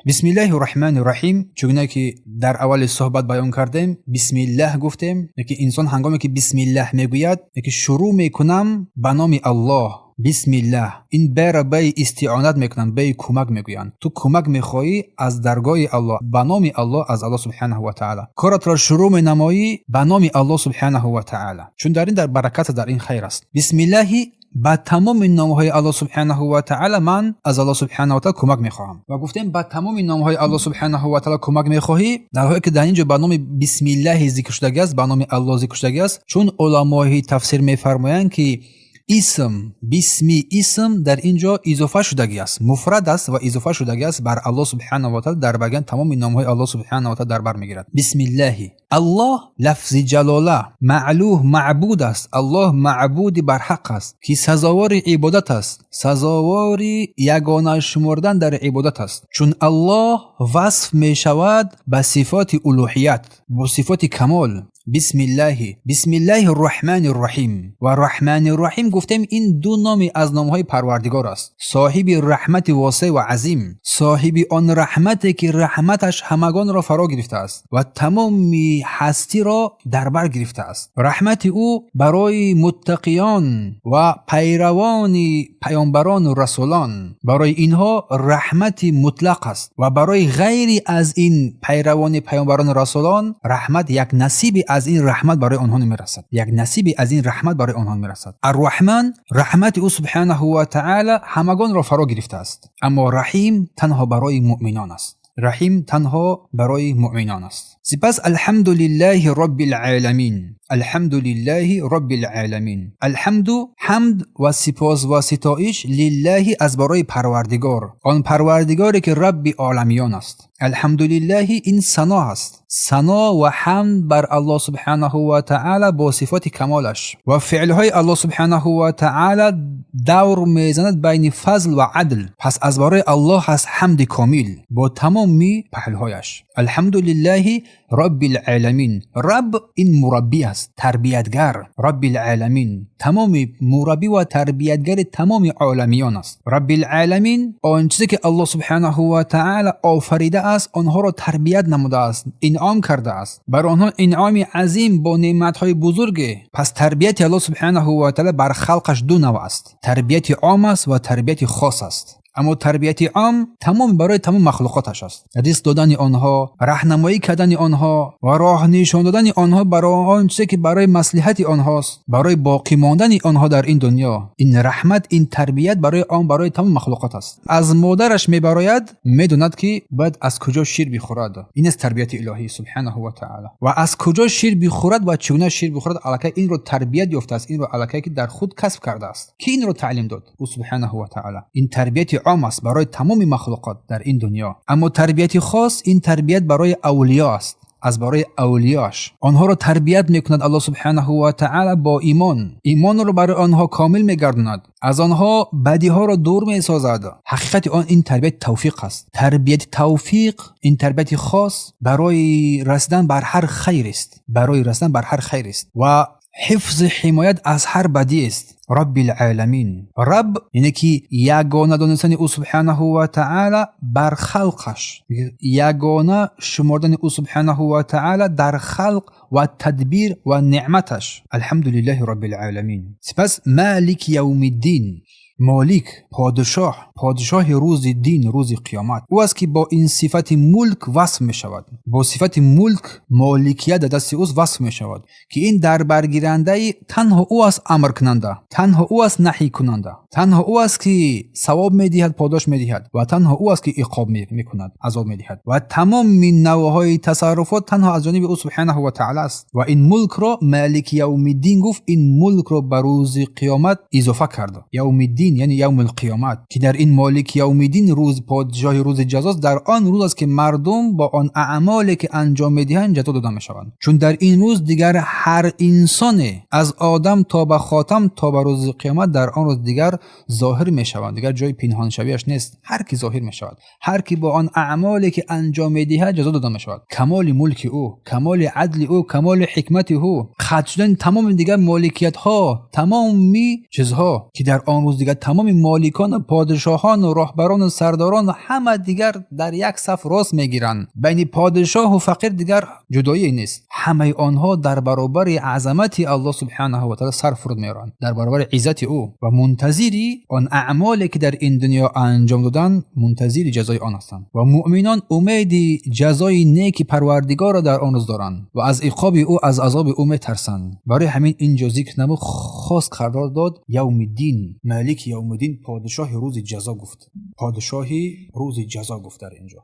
Бисмиллаҳи рраҳмани рраҳим. Чугуне ки дар аввали суҳбат баён кардем, бисмиллаҳ гуфтем, ки инсон ҳангоме ки бисмиллаҳ мегӯяд, ки шурӯъ мекунам ба номи Аллоҳ, бисмиллаҳ, ин бера баи истионат мекунанд, баи кӯмак мегӯянд. Ту кӯмак мехоҳӣ аз даргоҳи Аллоҳ, ба номи Аллоҳ, аз Аллоҳ субҳанаҳу ва таъала коратро шурӯъ менамоӣ ба номи Аллоҳ субҳанаҳу ва таъала, чун дар ин дар баракат, дар ин хайр аст. Бисмиллаҳи, ба тамоми номҳои Аллоҳ субҳанаҳу ва таъала ман аз Аллоҳ субҳанаҳу ва таъала кӯмак мехоҳам. Ва гуфтем, ба тамоми номҳои Аллоҳ субҳанаҳу ва таъала кӯмак мехоҳӣ, дар ҳоле ки дар ин ҷо ба номи бисмиллаҳи зикр шудагӣ аст, ба номи Аллоҳ зикр шудагӣ аст. Чун уламои тафсир мефармоянд, ки исм, бисми, исм дар ин ҷо изофа шудагӣ аст, муфрад аст ва изофа шудагӣ аст бар Аллоҳ субҳанаҳу ва таъала, дар баган тамоми номҳои Аллоҳ субҳанаҳу ва таъала дар бар мегирад. Бисмиллаҳи. Аллоҳ лафзи ҷалола, маълуҳ, маъбуд аст. Аллоҳ маъбуди барҳақ аст, ки сазовори ибодат аст, сазовори ягона шумордан дар ибодат аст, чун Аллоҳ васф мешавад ба сифоти улӯҳият, бо сифоти камол. Бисмиллаҳи, бисмиллаҳи рраҳмани рраҳим. Ва раҳмани рраҳим гуфтем, ин ду номи аз номҳои Парвардигор аст, соҳиби раҳмати восеъ ва азим, соҳиби он раҳмате ки раҳматаш ҳамагонро фаро гирифтааст ва тамоми ҳастиро дар бар гирифтааст. Раҳмати ӯ барои муттақиён ва пайравони паёмбарону расулон, барои инҳо раҳмати мутлақ аст ва барои ғайри аз ин пайравони паёмбарону расулон раҳмат, як насиби аз ин раҳмат барои онҳо намерасад, як насиби аз ин раҳмат барои онҳо мерасад. Арраҳман, раҳмати ӯ субҳанаҳу ва таъала ҳамагонро фаро гирифтааст, аммо Раҳим танҳо барои муъминон аст, Раҳим танҳо барои муъминон аст. Сипас алҳамду лиллаҳи робби лъоламин, алҳамду лиллаҳи робби лъоламин. Алҳамду, ҳамд ва сипос ва ситоиш, лиллаҳи, аз барои Парвардигор, он Парвардигоре ки Рабби оламиён аст. Алҳамдулиллаҳи, ин сано аст, сано ва ҳамд бар Аллоҳ субҳанаҳу ва таъала бо сифоти камолаш. Ва феълҳои Аллоҳ субҳанаҳу ва таъала давр мезанад байни фазл ва адл. Пас аз барои Аллоҳ аст ҳамди комил бо тамоми паҳлӯҳояш. Алҳамдулиллаҳи робби лъоламин. Рабб ин мураббӣ аст. аст, тарбиятгар. Раббил оламин тамоми мураббӣ ва тарбиятгари тамоми оламиён аст. Раббил оламин он чизе ки Аллоҳ субҳонаҳу ва таъоло офаридааст, онҳоро тарбият намудааст, инъом кардааст. Бар онҳо инъоми азим бо неъматҳои бузурге. Пас тарбияти Аллоҳ субҳонаҳу ва таъоло бар халқаш ду навъ аст. Тарбияти ом аст ва тарбияти хос аст. Аммо тарбияти ом тамом барои тамом махлуқоташ аст. Ризқ додани онҳо, раҳнамоӣ кардани онҳо ва роҳ нишон додани онҳо барои он чизе ки барои маслиҳати онҳост, барои боқӣ мондани онҳо дар ин дунё. Ин раҳмат, ин тарбият барои он барои тамом махлуқот аст. Аз модараш мебарояд, медонад ки бояд аз куҷо шир бихӯрад. Ин аст тарбияти илоҳӣ субҳонаҳу ва таъоло. Ва аз куҷо шир бихӯрад ва чӣ гуна шир бихӯрад, аллакай инро тарбият ёфтааст, инро аллакай ки дар худ касб кардааст. Ки инро таълим дод? Ӯ субҳонаҳу ва таъоло. Ин тарбияти ом аст барои тамоми махлуқот дар ин дунё. Аммо тарбияти хос ин тарбият барои авлиё аст. Аз барои авлиёш онҳоро тарбият мекунад Аллоҳ субҳонаҳу ва таъоло бо имон. Имонро барои онҳо комил мегардонад, аз онҳо бадиҳоро дур месозад. Ҳақиқати он ин тарбияти тавфиқ аст. Тарбияти тавфиқ ин тарбияти хос барои расидан бар ҳар хайр аст, барои расидан бар ҳар хайр аст ва ҳифзи ҳимоят аз ҳар бадӣ аст. Раббил оламин. Рабб яъне ки ягона донистани ӯ субҳонаҳу ва таъоло бар халқаш, ягона шумордани ӯ субҳонаҳу ва таъоло дар халқ ва тадбир ва неъматаш. Алҳамдулиллаҳи роббил оламин. Сипас Малики явмиддин, молик, подшоҳ, подшоҳи рӯзи дин, рӯзи қиёмат. Ӯ аст ки бо ин сифати мулк васф мешавад. Бо сифати мулк, моликият дар дасти ӯст васф мешавад, ки ин дарбаргирандаи танҳо ӯ аст, амркунанда, танҳо ӯ аст наҳйкунанда, танҳо ӯ аст ки савоб медиҳад, подош медиҳад ва танҳо ӯ аст ки иқоб мекунад, азоб медиҳад. Ва тамоми навъҳои тасарруфот танҳо аз ҷониби ӯ субҳонаҳу ва таъоло аст. Ва ин мулкро Малики явмиддин гуфт, ин мулкро ба рӯзи қиёмат изофа кард. Явмиддин яъне явмул қиёмат, ки дар ин Молики явмиддин рӯз подшоҳи рӯзи ҷазост. Дар он рӯз аст ки мардум бо он аъмоле ки анҷом медиҳанд ҷазо дода мешаванд. Чун дар ин рӯз дигар ҳар инсоне аз одам то ба хотам то ба рӯзи қиёмат дар он рӯз дигар зоҳир мешаванд, дигар ҷои пинҳоншавиаш нест. Ҳар ки зоҳир мешавад, ҳар ки бо он аъмоле ки анҷом медиҳад ҷазо дода мешавад. Камоли мулки ӯ, камоли адли ӯ, камоли ҳикмати ӯ, қатъ шудани тамоми дигар моликиятҳо, тамоми чизҳо ки дар он рӯз дигар тамоми моликон, подшоҳон, роҳбарон, сардорон ҳама дигар дар як саф рост мегиранд. Байни подшоҳу фақир дигар ҷудоие нест. Ҳамаи онҳо дар баробари азамати Аллоҳ субҳонаҳу ва таъоло сар фуруд меоранд, дар баробари иззати ӯ ва мунтазири он аъмоле ки дар ин дунё анҷом доданд, мунтазири ҷазои он ҳастанд. Ва муъминон умеди ҷазои неки парвардигорро дар он рӯз доранд ва аз иқоби ӯ, аз азоби ӯ метарсанд. Барои ҳамин ин ҷо зикр намуд, хос қарор дод явмиддин, Малики явмиддин, подшоҳи рӯзи ҷазо гуфт, подшоҳи рӯзи ҷазо гуфт дар ин ҷо.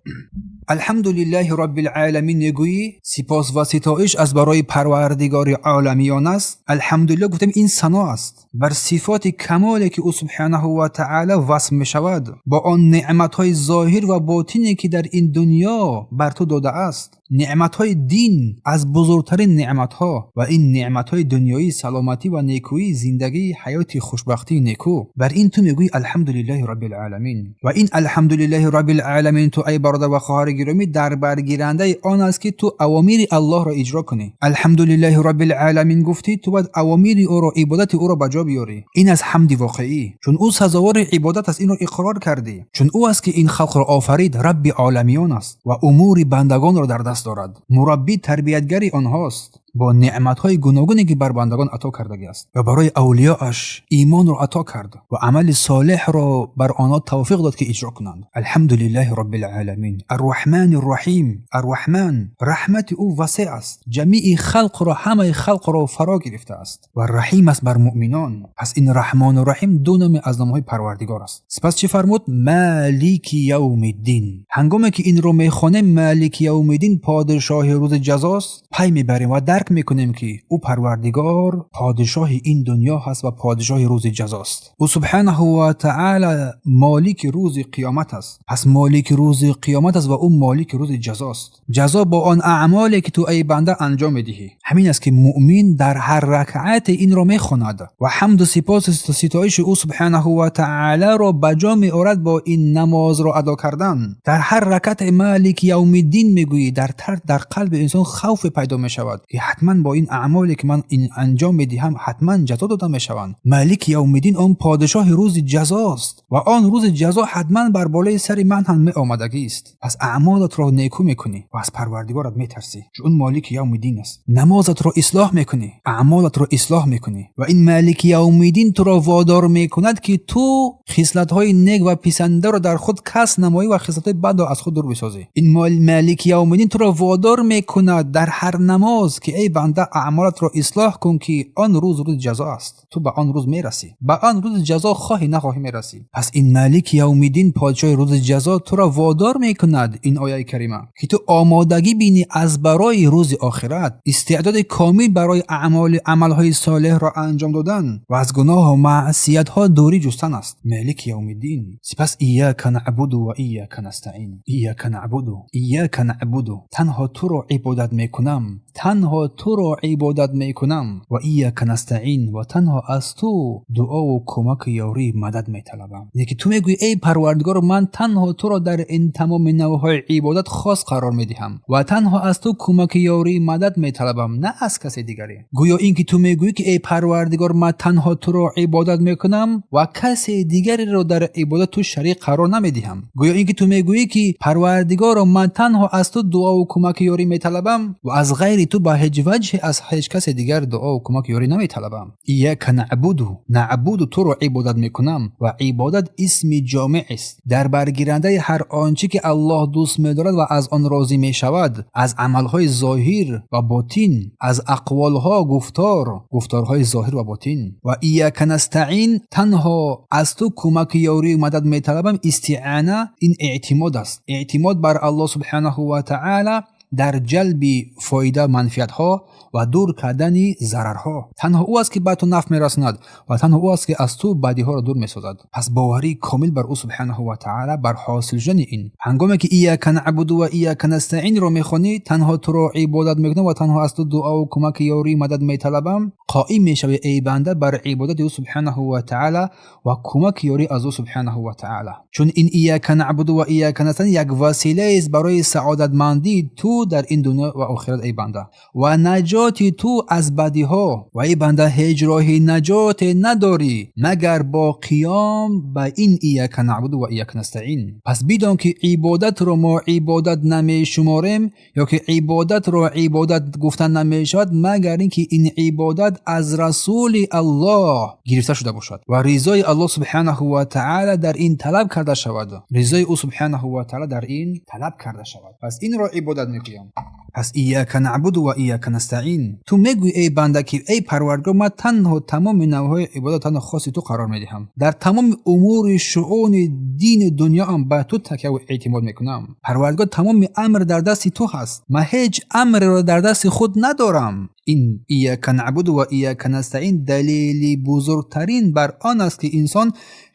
Алҳамдулиллаҳи роббил оламин мегӯӣ, сипос ва ситоиш аз барои парвардигори оламиён аст. Алҳамдулиллоҳ гуфтем, ин сано аст бар сифоти камоле ки ӯ субҳонаҳу ва таъоло васф мешавад, бо он неъматҳои зоҳир ва ботине ки дар ин дунё бар ту додааст. Неъматҳои дин аз бузургтарин неъматҳо ва ин неъматҳои дунёӣ, саломатӣ ва некӯӣ, зиндагии ҳаёти хушбахтии некӯ. Бар ин ту мегӯӣ алҳамдулиллаҳи роббил оламин. Ва ин алҳамдулиллаҳи роббил оламин ту, ай бародар ва хоҳари гиромӣ, дар баргирандаи он аст ки ту авомири Аллоҳро иҷро кунӣ. Алҳамдулиллаҳи роббил оламин гуфтӣ, ту бояд авомири ӯро, ибодати ӯро ба ҷо биёрӣ. Ин аз ҳамди воқеӣ, чун ӯ сазовори ибодат аст, инро иқрор кардӣ. Чун ӯ аст ки ин халқро офарид, рабби оламиён аст ва умури бандагонро дар даст дорад, мураббӣ, тарбиятгари онҳост бо неъматҳои гуногуне ки бар бандагон ато кардагиаст ва барои авлиёаш имонро ато кард ва амали солеҳро бар онҳо тавфиқ дод ки иҷро кунанд. Алҳамдулиллаҳи роббил оламин арраҳмани рраҳим. Арраҳман, раҳмати ӯ васеъ аст, ҷамии халқро, ҳамаи халқро фаро гирифтааст ва раҳим аст бар муъминон. Пас ин раҳмону раҳим ду номи аз номҳои парвардигор аст. Сипас чӣ фармуд? Малики явмиддин. Ҳангоме ки инро мехонем, Малики явмиддин, подшоҳи рӯзи ҷазост, пай мебарем ва дарк мекунем ки ӯ парвардигор подшоҳи ин дунё ҳаст ва подшоҳи рӯзи ҷазост. Ӯ субҳанаҳу ва таъала молики рӯзи қиёмат аст. Пас молики рӯзи қиёмат аст ва ӯ молики рӯзи ҷазост. Ҷазо бо он аъмоле ки ту, эй банда, анҷом медиҳӣ. Ҳамин аст, ки муъмин дар ҳар ракъате инро мехонад ва ҳамду сипосу ситоиши ӯ субҳанаҳу ва таолоро ба ҷо меорад бо ин намозро адо кардан. Дар ҳар ракъате Малики явмиддин мегӯӣ, дар қалби инсон хавфе пайдо мешавад, ки ҳатман бо ин аъмоле, ки ман ин анҷом медиҳам, ҳатман ҷазо дода мешаванд. Малики явмиддин он подшоҳи рӯзи ҷазост ва он рӯзи ҷазо ҳатман бар болои сари ман ҳам меомадагист. Пас аъмолатро некӯ мекунӣ ва аз Парвардигорат метарсӣ, чун Молики явмиддин аст. Намозатро ислоҳ мекунӣ, аъмолатро ислоҳ мекунӣ ва ин Малики явмиддин туро водор мекунад, ки ту хислатҳои нек ва писандаро дар худ касб намоӣ ва хислатҳои бадро аз худ дур бисозӣ. Ин Малики явмиддин туро водор мекунад дар ҳар намоз, ки эй банда, аъмолатро ислоҳ кун, ки он рӯз рӯзи ҷазо аст. Ту ба он рӯз мерасӣ, ба он рӯзи ҷазо хоҳӣ нахоҳӣ мерасӣ. Пас ин Малики явмиддин, подшоҳи рӯзи ҷазо, туро водор мекунад, ин ояи карима, ки ту омодагӣ бинӣ аз барои рӯзи охират, истеъдоди комил барои аъмоли амалҳои солеҳро анҷом додан ва аз гуноҳу маъсиятҳо дурӣ ҷустан аст. Малики явмиддин. Сипас ияка наъбуду ва ияка настаин. Ияка наъбуду, ияка наъбуду, танҳо туро ибодат мекунам, танҳо туро ибодат мекунам. Ва ияка настаин, ва танҳо аз ту дуову кӯмаку ёрӣ, мадад металабам. Яъне ки ту мегӯӣ: эй Парвардигор, ман танҳо туро дар ин тамоми навъҳои ибодат хос қарор медиҳам ва танҳо аз ту кӯмаки ёрӣ, мадад металабам, на аз касе дигаре. Гӯё ин ки ту мегӯӣ, ки эй Парвардигор, ман танҳо туро ибодат мекунам ва касе дигареро дар ибодат ту шарик қарор намедиҳам. Гӯё ин ки ту мегӯӣ, ки Парвардигоро, ман танҳо аз ту дуову кӯмаки ёрӣ металабам ва аз ғайри ту ба ҳеҷ ваҷҳе аз ҳеҷ касе дигар дуову кӯмаки ёрӣ наметалабам. Ияка наъбуду, наъбуду, туро ибодат мекунам. Ва ибодат исми ҷомеъ аст, дар баргирандаи ҳар он чӣ ки Аллоҳ дӯст медорад ва аз он розӣ мешавад, аз амалҳои зоҳир ва ботин, аз ақволҳо, гуфтор, гуфторҳои зоҳир ва ботин. Ва ияка настаин, танҳо аз ту кӯмаки ёрию мадад металабам. Истиана ин эътимод аст, эътимод бар Аллоҳ субҳанаҳу ва таъала дар ҷалби фоида, манфиатҳо ва дур кардани зарарҳо. Танҳо ӯ аст, ки ба ту нафъ мерасонад, ва танҳо ӯ аст, ки аз ту бадиҳоро дур месозад. Пас боварии комил бар ӯ субҳанаҳу ва таъала бар ҳосил шудани ин. Ҳангоме ки ияка наъбуду ва ияка настаинро мехонӣ, танҳо туро ибодат мекунам ва танҳо аз ту дуову кӯмаки ёрию мадад металабам, қоим мешавӣ, эй банда, бар ибодати ӯ субҳанаҳу ва таъала ва кӯмаки ёрӣ аз ӯ субҳанаҳу ва таъала, чун ин ияка наъбуду ва ияка настаин як василаест барои саодатмандии ту дар ин дунё ва охират, эй банда, ва наҷоти ту аз бадиҳо. Ва эй банда, ҳеҷ роҳи наҷоте надорӣ, магар бо қиём ба ин ияка наъбуду ва ияка настаин. Пас бидон, ки ибодатро мо ибодат намешуморем ё ки ибодатро ибодат гуфта намешавад, магар ин ки ин ибодат аз Расули Аллоҳ гирифта шуда бошад ва ризои Аллоҳ субҳанаҳу ва таъала дар ин талаб карда шавад, ризои ӯ субҳанаҳу ва таъала дар ин талаб карда шавад. Пас инро ибодат мегӯям. Пас ияка наъбуду ва ияка настаин. Ту мегӯӣ, эй банда, ки эй Парвардигор, ман танҳо тамоми навъҳои ибодат танҳо хоси ту қарор медиҳам, дар тамоми умури шуъуни дину дунёам ба ту такяву эътимод мекунам. Парвардигор, тамоми амр дар дасти ту ҳаст, ман ҳеҷ амреро дар дасти худ надорам. Ин ияка наъбуду ва ияка настаин далели бузургтарин бар он аст, ки инсон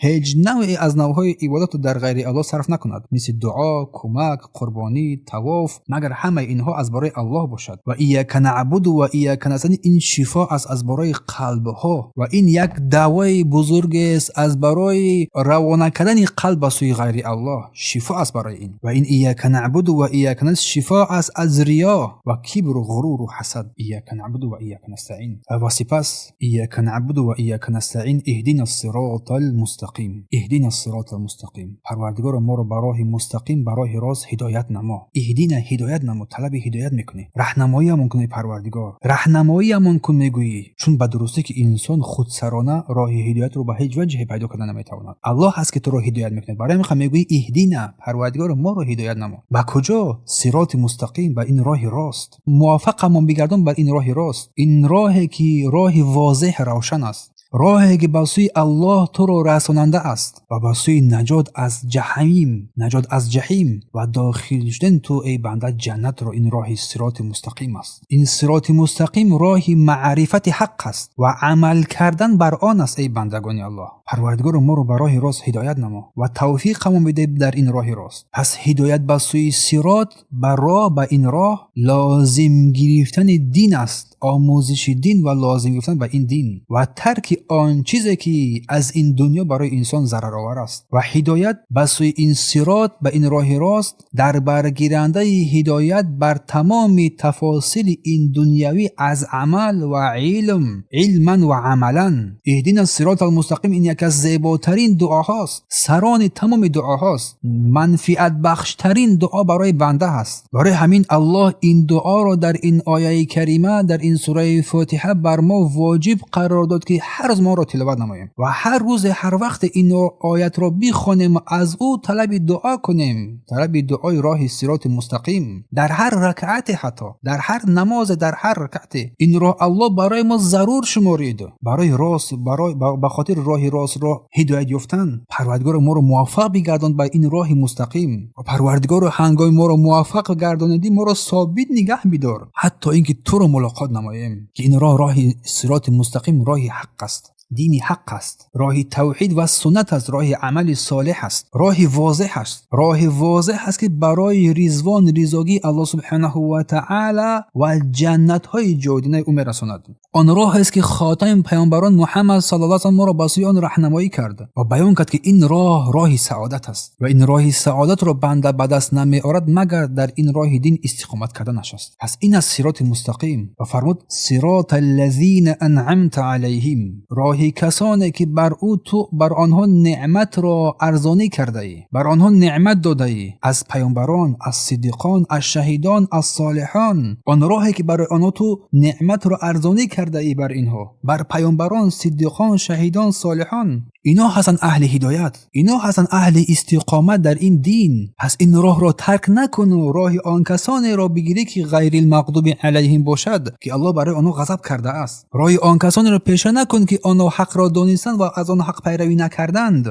ҳеҷ навъе аз навъҳои ибодатро дар ғайри Аллоҳ сарф накунад, мисли дуо, кӯмак, қурбонӣ, тавоф, магар ҳамаи инҳо аз барои Аллоҳ бошад. Ва ияка наъбуду ва ияка настаин ин шифо аст аз барои қалбҳо ва ин як давои бузургест аз барои равона кардани қалб ба сӯи ғайри Аллоҳ, шифо аст барои ин. Ва ин ияка наъбуду ва ияка настаин шифо аст аз риё ва кибру, ғуруру ҳасад. Ияка наъбуду ва ияка настаин. Ва сипас ияка наъбуду ва ияка настаин, иҳдина сирота алмустақим, иҳдина сирота алмустақим. Парвардигоро, моро ба роҳи мустақим, ба роҳи рост ҳидоят намо. Иҳдина, ҳидоят намо, талаби ҳидоят мекунӣ, раҳнамоиамон кун, эй Парвардигор, раҳнамоиамон кун мегӯӣ, чун ба дурустӣ ки инсон худсарона роҳи ҳидоятро ба ҳеҷ ваҷҳе пайдо карда наметавонад. Аллоҳ ҳаст, ки туро ҳидоят мекунад. Барои ҳамин мегӯӣ: иҳдина, Парвардигоро, моро ҳидоят намо. Ба куҷо? Сироти мустақим, ба ин роҳи рост муваффақамон бигардон, бар ин роҳи рост, ин роҳе ки роҳи возеҳ, равшан аст. Роҳе ки ба сӯи Аллоҳ туро расонанда аст ва ба сӯи наҷот аз ҷаҳим, наҷот аз ҷаҳим ва дохил шудан ту эй банда ҷаннатро, ин роҳи сироти мустақим аст. Ин сироти мустақим роҳи маърифати ҳақ аст ва амал кардан бар он аст. Эй бандагони Аллоҳ, Парвардигоро, моро ба роҳи рост ҳидоят намо ва тавфиқамон бидеҳ дар ин роҳи рост. Пас ҳидоят ба сӯи сирот, ба роҳ, ба ин роҳ лозим гирифтани дин аст, омӯзиши дин ва лозим гирифтан ба ин дин ва тарки он чизе ки аз ин дунё барои инсон зараровар аст. Ва ҳидоят ба сӯи ин сирот, ба ин роҳи рост, дар баргирандаи ҳидоят бар тамоми тафосили ин дунявӣ аз амал ва илм, илман ва амалан. اهدنا الصراط المستقیم ин яке аз зеботарин дуоҳост, сарони тамоми дуоҳост, манфиатбахштарин дуо барои банда ҳаст. Барои ҳамин Аллоҳ ин дуоро дар ин ояи карима, дар ин сураи Фотиҳа бар мо воҷиб қарор дод, ки ҳар рӯз мо онро тиловат намоем ва ҳар рӯзе, ҳар вақте ин оятро бихонем, аз ӯ талаби дуо кунем, талаби дуои роҳи сироти мустақим дар ҳар ракъате, ҳатто дар ҳар намозе, дар ҳар ракъате. Инро Аллоҳ барои мо зарур шуморид, барои рост, барои ба хотири роҳи ростро ҳидоят ёфтан. Парвардигоро, моро муваффақ бигардон ба ин роҳи мустақим ва Парвардигоро, ҳангоми моро муваффақ гардонидӣ, моро собит нигаҳ бидор, ҳатто ин ки туро мулоқот намоем, ки ин роҳ, роҳи сироти мустақим, роҳи ҳақ аст, дини ҳақ аст, роҳи тавҳид ва суннат аст, роҳи амали солеҳ аст, роҳи возеҳ аст, роҳи возеҳ аст, ки барои ризвон, ризогии Аллоҳ субҳанаҳу ва таъала ва ҷаннатҳои ҷовидонаи ӯ мерасонад. Он роҳест, ки хотами паёмбарон Муҳаммад саллаллоҳу алайҳи моро ба сӯи он раҳнамоӣ кард ва баён кард, ки ин роҳ роҳи саодат аст ва ин роҳи саодатро банда ба даст намеорад, магар дар ин роҳи дин истиқомат карданаш аст. Пас ин аст сироти мустақим. Ва фармуд: صراط الذين أنعمت عليهم, роҳи касоне ки бар ӯ ту бар онҳо неъматро арзонӣ кардаӣ, бар онҳо неъмат додаӣ, аз паёмбарон, аз сиддиқон, аз шаҳидон, аз солиҳон. Он роҳе ки барои онҳо ту неъматро арзонӣ кардаӣ, бар инҳо, бар паёмбарон, сиддиқон, шаҳидон, солиҳон. Ино ҳастанд аҳли ҳидоят, ино ҳастанд аҳли истиқомат дар ин дин. Пас ин роҳро тарк накуну роҳи он касонеро бигирӣ, ки غير المغضوب عليهم бошад, ки Аллоҳ барои онҳо ғазаб кардааст. Роҳи он касонеро пеша накун, ки онҳо ҳақро донистанд ва аз он ҳақ пайравӣ накарданд.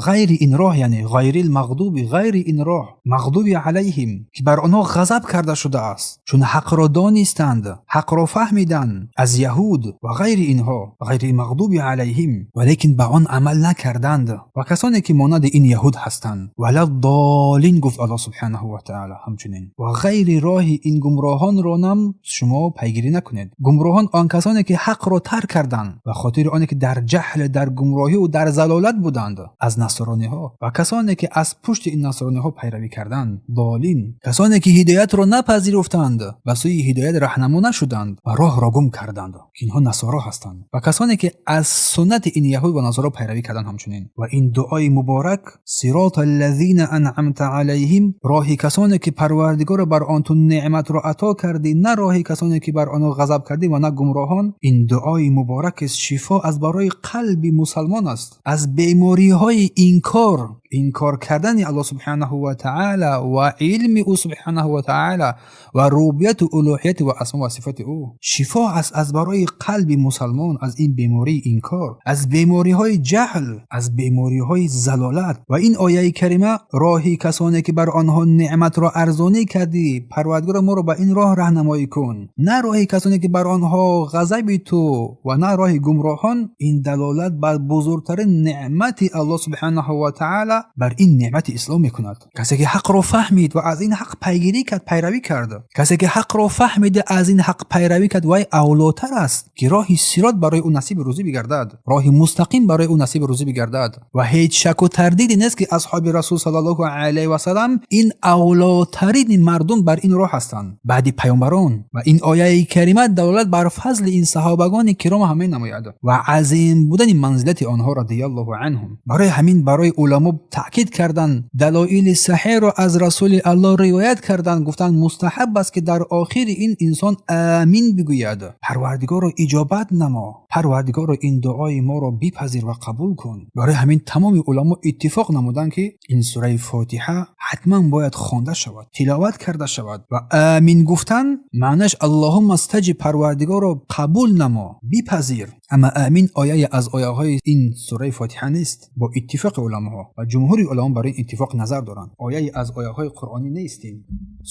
Ғайри ин роҳ, яъне غير المغضوب, ғайри ин роҳ, مغضوب عليهم, ки бар онҳо ғазаб карда шудааст, чун ҳақро донистанд, ҳақро фаҳмиданд, аз яҳуд ва ғайри инҳо, غير المغضوب عليهم, валекин ба он амал накарданд, ва касоне ки монанди ин яҳуд ҳастанд. ولا الضالين, гуфт Аллоҳ субҳанаҳу ва таъала ҳамчунин, ва ғайри роҳи ин гумроҳонро нам шумо пайгирӣ накунед. Гумроҳон он касоне ки ҳақро тарк карданд ба хотири оне ки дар ҷаҳл, дар гумроҳиву дар залолат буданд, аз насрониҳо ва касоне ки аз пушти ин насрониҳо пайравӣ карданд. ضالين, касоне ки ҳидоятро напазируфтанд, ба сӯи ҳидоят раҳнамо нашуданд ва роҳро гум карданд, ки инҳо насоро ҳастанд, ва касоне ки аз суннати ин яҳуд ва насоро пайравӣ карданд ҳамчунин. Ва ин дуои муборак, صراط الذين أنعمت عليهم, роҳи касоне ки, Парвардигоро, бар он ту неъматро ато кардӣ, на роҳи касоне ки бар онҳо ғазаб кардӣ ва на гумроҳон. Ин дуои муборак шифо аз барои қалби мусалмон аст аз бемориҳои инкор, инкор кардани Аллоҳ субҳанаҳу ва таъала ва илми ӯ субҳанаҳу ва таъала ва рубубияту улӯҳияти ва асмо ва сифати ӯ. Шифо аст аз барои қалби мусалмон аз ин бемории инкор, аз бемориҳои ҷаҳл, аз бемориҳои залолат. Ва ин ояи карима, роҳи касоне ки бар онҳо неъматро арзонӣ кардӣ, Парвардигоро, моро ба ин роҳ раҳнамоӣ кун, на роҳи касоне ки бар онҳо ғазаби ту ва на роҳи гумроҳон, ин далолат бар бузургтарин неъмати Аллоҳ субҳанаҳу ва таъала бар ин неъмати ислом мекунад. Касе ки ҳақро фаҳмид ва аз ин ҳақ пайгирӣ кард, пайравӣ кард, касе ки ҳақро фаҳмида аз ин ҳақ пайравӣ кард, вай авлотар аст, ки роҳи сирот барои ӯ насиби рӯзӣ бигардад, роҳи мустақим барои ӯ насиби рӯзӣ бигардад. Ва ҳеҷ шаку тардиде нест, ки асҳоби расул саллаллоҳу алайҳи васалам ин авлотарини мардум бар ин роҳ ҳастанд баъди паёмбарон. Ва ин ояи карима далолат бар фазли ин саҳобагони киром ҳам менамояд ва азим будани манзилати онҳо, رضي الله عنهم. Барои ҳамин барои уламо таъкид карданд, далоили саҳеҳро аз Расули Аллоҳ ривоят карданд, гуфтанд мустаҳаб аст ки дар охири ин инсон амин бигӯяд. Парвардигорро иҷобат намо, Парвардигорро ин дуои моро бипазир ва қабул кун. Барои ҳамин тамоми уламо иттифоқ намуданд ки ин сураи Фотиҳа ҳатман бояд хонда шавад, тиловат карда шавад ва амин гуфтан маънаш Аллоҳумма стаҷиб, Парвардигорро қабул намо, бипазир. Аммо амин ояе аз ояҳои ин сураи Фотиҳа нест. Бо иттифоқи уламоҳо ва ҷумҳури уламо барои ин иттифоқ назар доранд. Ояе аз ояҳои қуръонӣ нест ин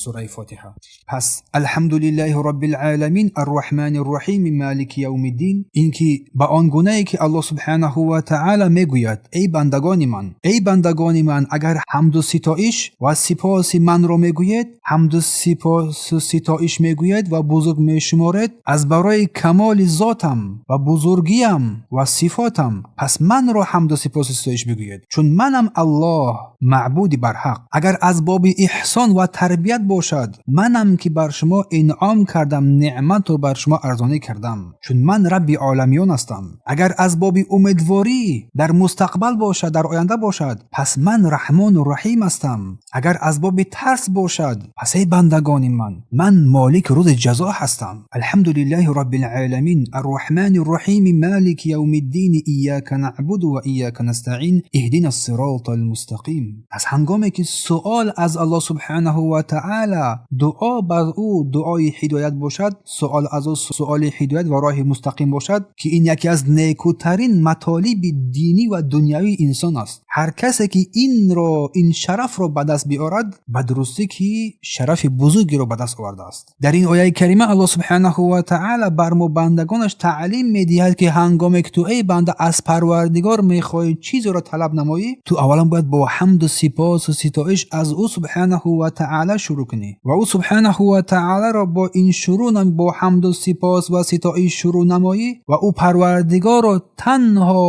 сураи Фотиҳа. Пас алҳамдулиллаҳи роббил оламин арраҳмани рраҳим малики явмиддин, ин ки ба он гунае ки Аллоҳ субҳанаҳу ва таъала мегӯяд: эй бандагони ман, эй бандагони ман, агар ҳамду ситоиш ва сипоси манро мегӯед, ҳамду сипосу ситоиш мегӯед ва бузург мешуморед аз барои камоли зотам ва бузургиям ва сифотам, пас манро ҳамду сипосу ситоиш бигӯед, чун манам Аллоҳ маъбуди барҳақ. Агар аз боби эҳсон ва тарбият бошад, манам ки бар шумо инъом кардам, неъматро бар шумо арзонӣ кардам, чун ман Рабби оламиён ҳастам. Агар аз боби умедворӣ дар мустақбал бошад, дар оянда бошад, пас ман Раҳмону Раҳим ҳастам. Агар аз боби тарс бошад, пас эй бандагони ман, ман молики рӯзи ҷазо ҳастам. Алҳамдулиллаҳи роббил оламин арраҳмани рраҳим малики явмиддин ияка наъбуду ва ияка настаъин иҳдина ссирота алмустақим. Пас ҳангоме ки суол аз Аллоҳ субҳанаҳу ва таъала, дуо бар ӯ дуои ҳидоят бошад, суол аз ӯ суоли ҳидоят ва роҳи мустақим бошад, ки ин яке аз некӯтарин матолиби динӣ ва дунявии инсон аст. Ҳар касе ки инро, ин шарафро ба даст биорад, ба дурустӣ ки шарафи бузургеро ба даст овардааст. Дар ин ояи карима Аллоҳ субҳанаҳу ва таъала бар мо бандагонаш таълим медиҳад, ки ҳангоме ки ту эй банда аз Парвардигор мехоҳӣ чизеро талаб намоӣ, ту аввалан бояд бо ҳамду сипосу ситоиш аз ӯ субҳанаҳу ва таъала шурӯъ кунӣ ва ӯ субҳанаҳу ва таъаларо бо ин шурӯъ, бо ҳамду сипос ва ситоиш шурӯъ намоӣ ва ӯ Парвардигорро танҳо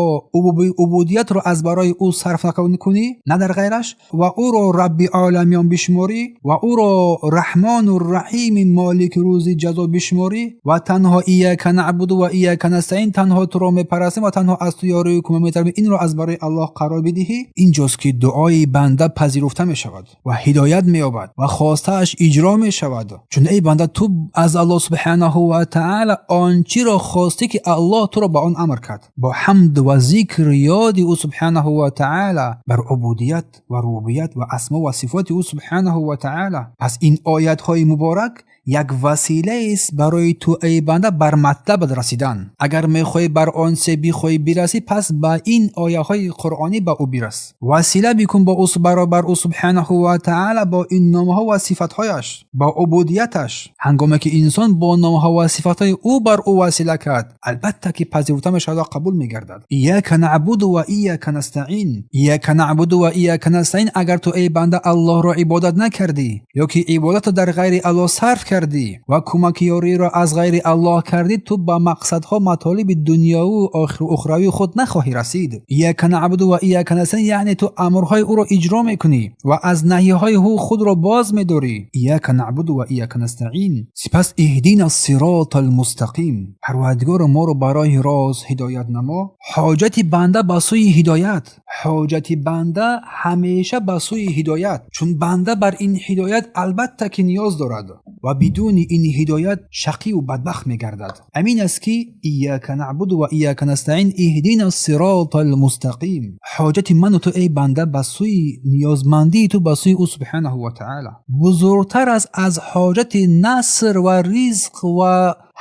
убудиятро аз барои ӯ сарф кунӣ, на дар ғайраш, ва ӯро Рабби оламиён бишуморӣ ва ӯро Раҳмону Раҳими молики рӯзи ҷазо бишуморӣ ва танҳо ияка наъбуду ва ияка настаин, танҳо туро мепарастем ва танҳо аз ту ёрию кӯмак металабем, инро аз барои Аллоҳ қарор бидиҳӣ, инҷост ки дуои банда пазируфта мешавад ва ҳидоят меёбад ва хостааш иҷро мешавад. Чун эй банда, ту аз Аллоҳ субҳанаҳу ва таъала он чиро хостӣ ки Аллоҳ туро ба он амр кард, бо ҳамд ва зикр ёди ӯ субҳанаҳу ва таъала бар убудият ва рубубият ва асмо ва сифоти ӯ субҳанаҳу ва таъала. Пас ин оятҳои муборак як василаест барои ту эй банда бар матлабат расидан. Агар мехоҳӣ бар он се бихоҳӣ бирасӣ, пас ба ин ояҳои қуръонӣ ба ӯ бирас, васила бикун бо ӯ, баробар ӯ субҳанаҳу ва таъала, бо ин номҳо ва сифатҳояш, бо убудияташ. Ҳангоме ки инсон бо номҳо ва сифатҳои ӯ бар ӯ васила кард, албатта ки пазируфта мешавад ва қабул мегардад. Ияка наъбуду ва ияка настаин, ияка наъбуду ва ияка настаин. Агар ту эй банда Аллоҳро ибодат накардӣ ё ки ибодатро дар ғайри Аллоҳ сарф кардӣ ва кӯмаки ёриро аз ғайри Аллоҳ кардӣ, ту ба мақсадҳо, матолиби дунёву ухравии худ нахоҳӣ расид. Ияка наъбуду ва ияка настаин, яъне ту амрҳои ӯро иҷро мекунӣ ва аз наҳиҳои ӯ худро боз медорӣ. Ияка наъбуду ва ияка настаин. Сипас иҳдина ссирота алмустақим, Парвардигоро, моро ба роҳи рост ҳидоят намо. Ҳоҷати банда ба сӯи ҳидоят, ҳоҷати банда ҳамеша ба сӯи ҳидоят, чун банда бар ин ҳидоят албатта ки ниёз дорад ва бидуни ин ҳидоят шақиву бадбахт мегардад. Амин аст ки ияка наъбуду ва ияка настаин иҳдина ссирота алмустақим. Ҳоҷати ману ту эй банда ба сӯи ниёзмандии ту ба сӯи ӯ субҳанаҳу ва таъала бузургтар аст аз ҳоҷати наср ва ризқ ва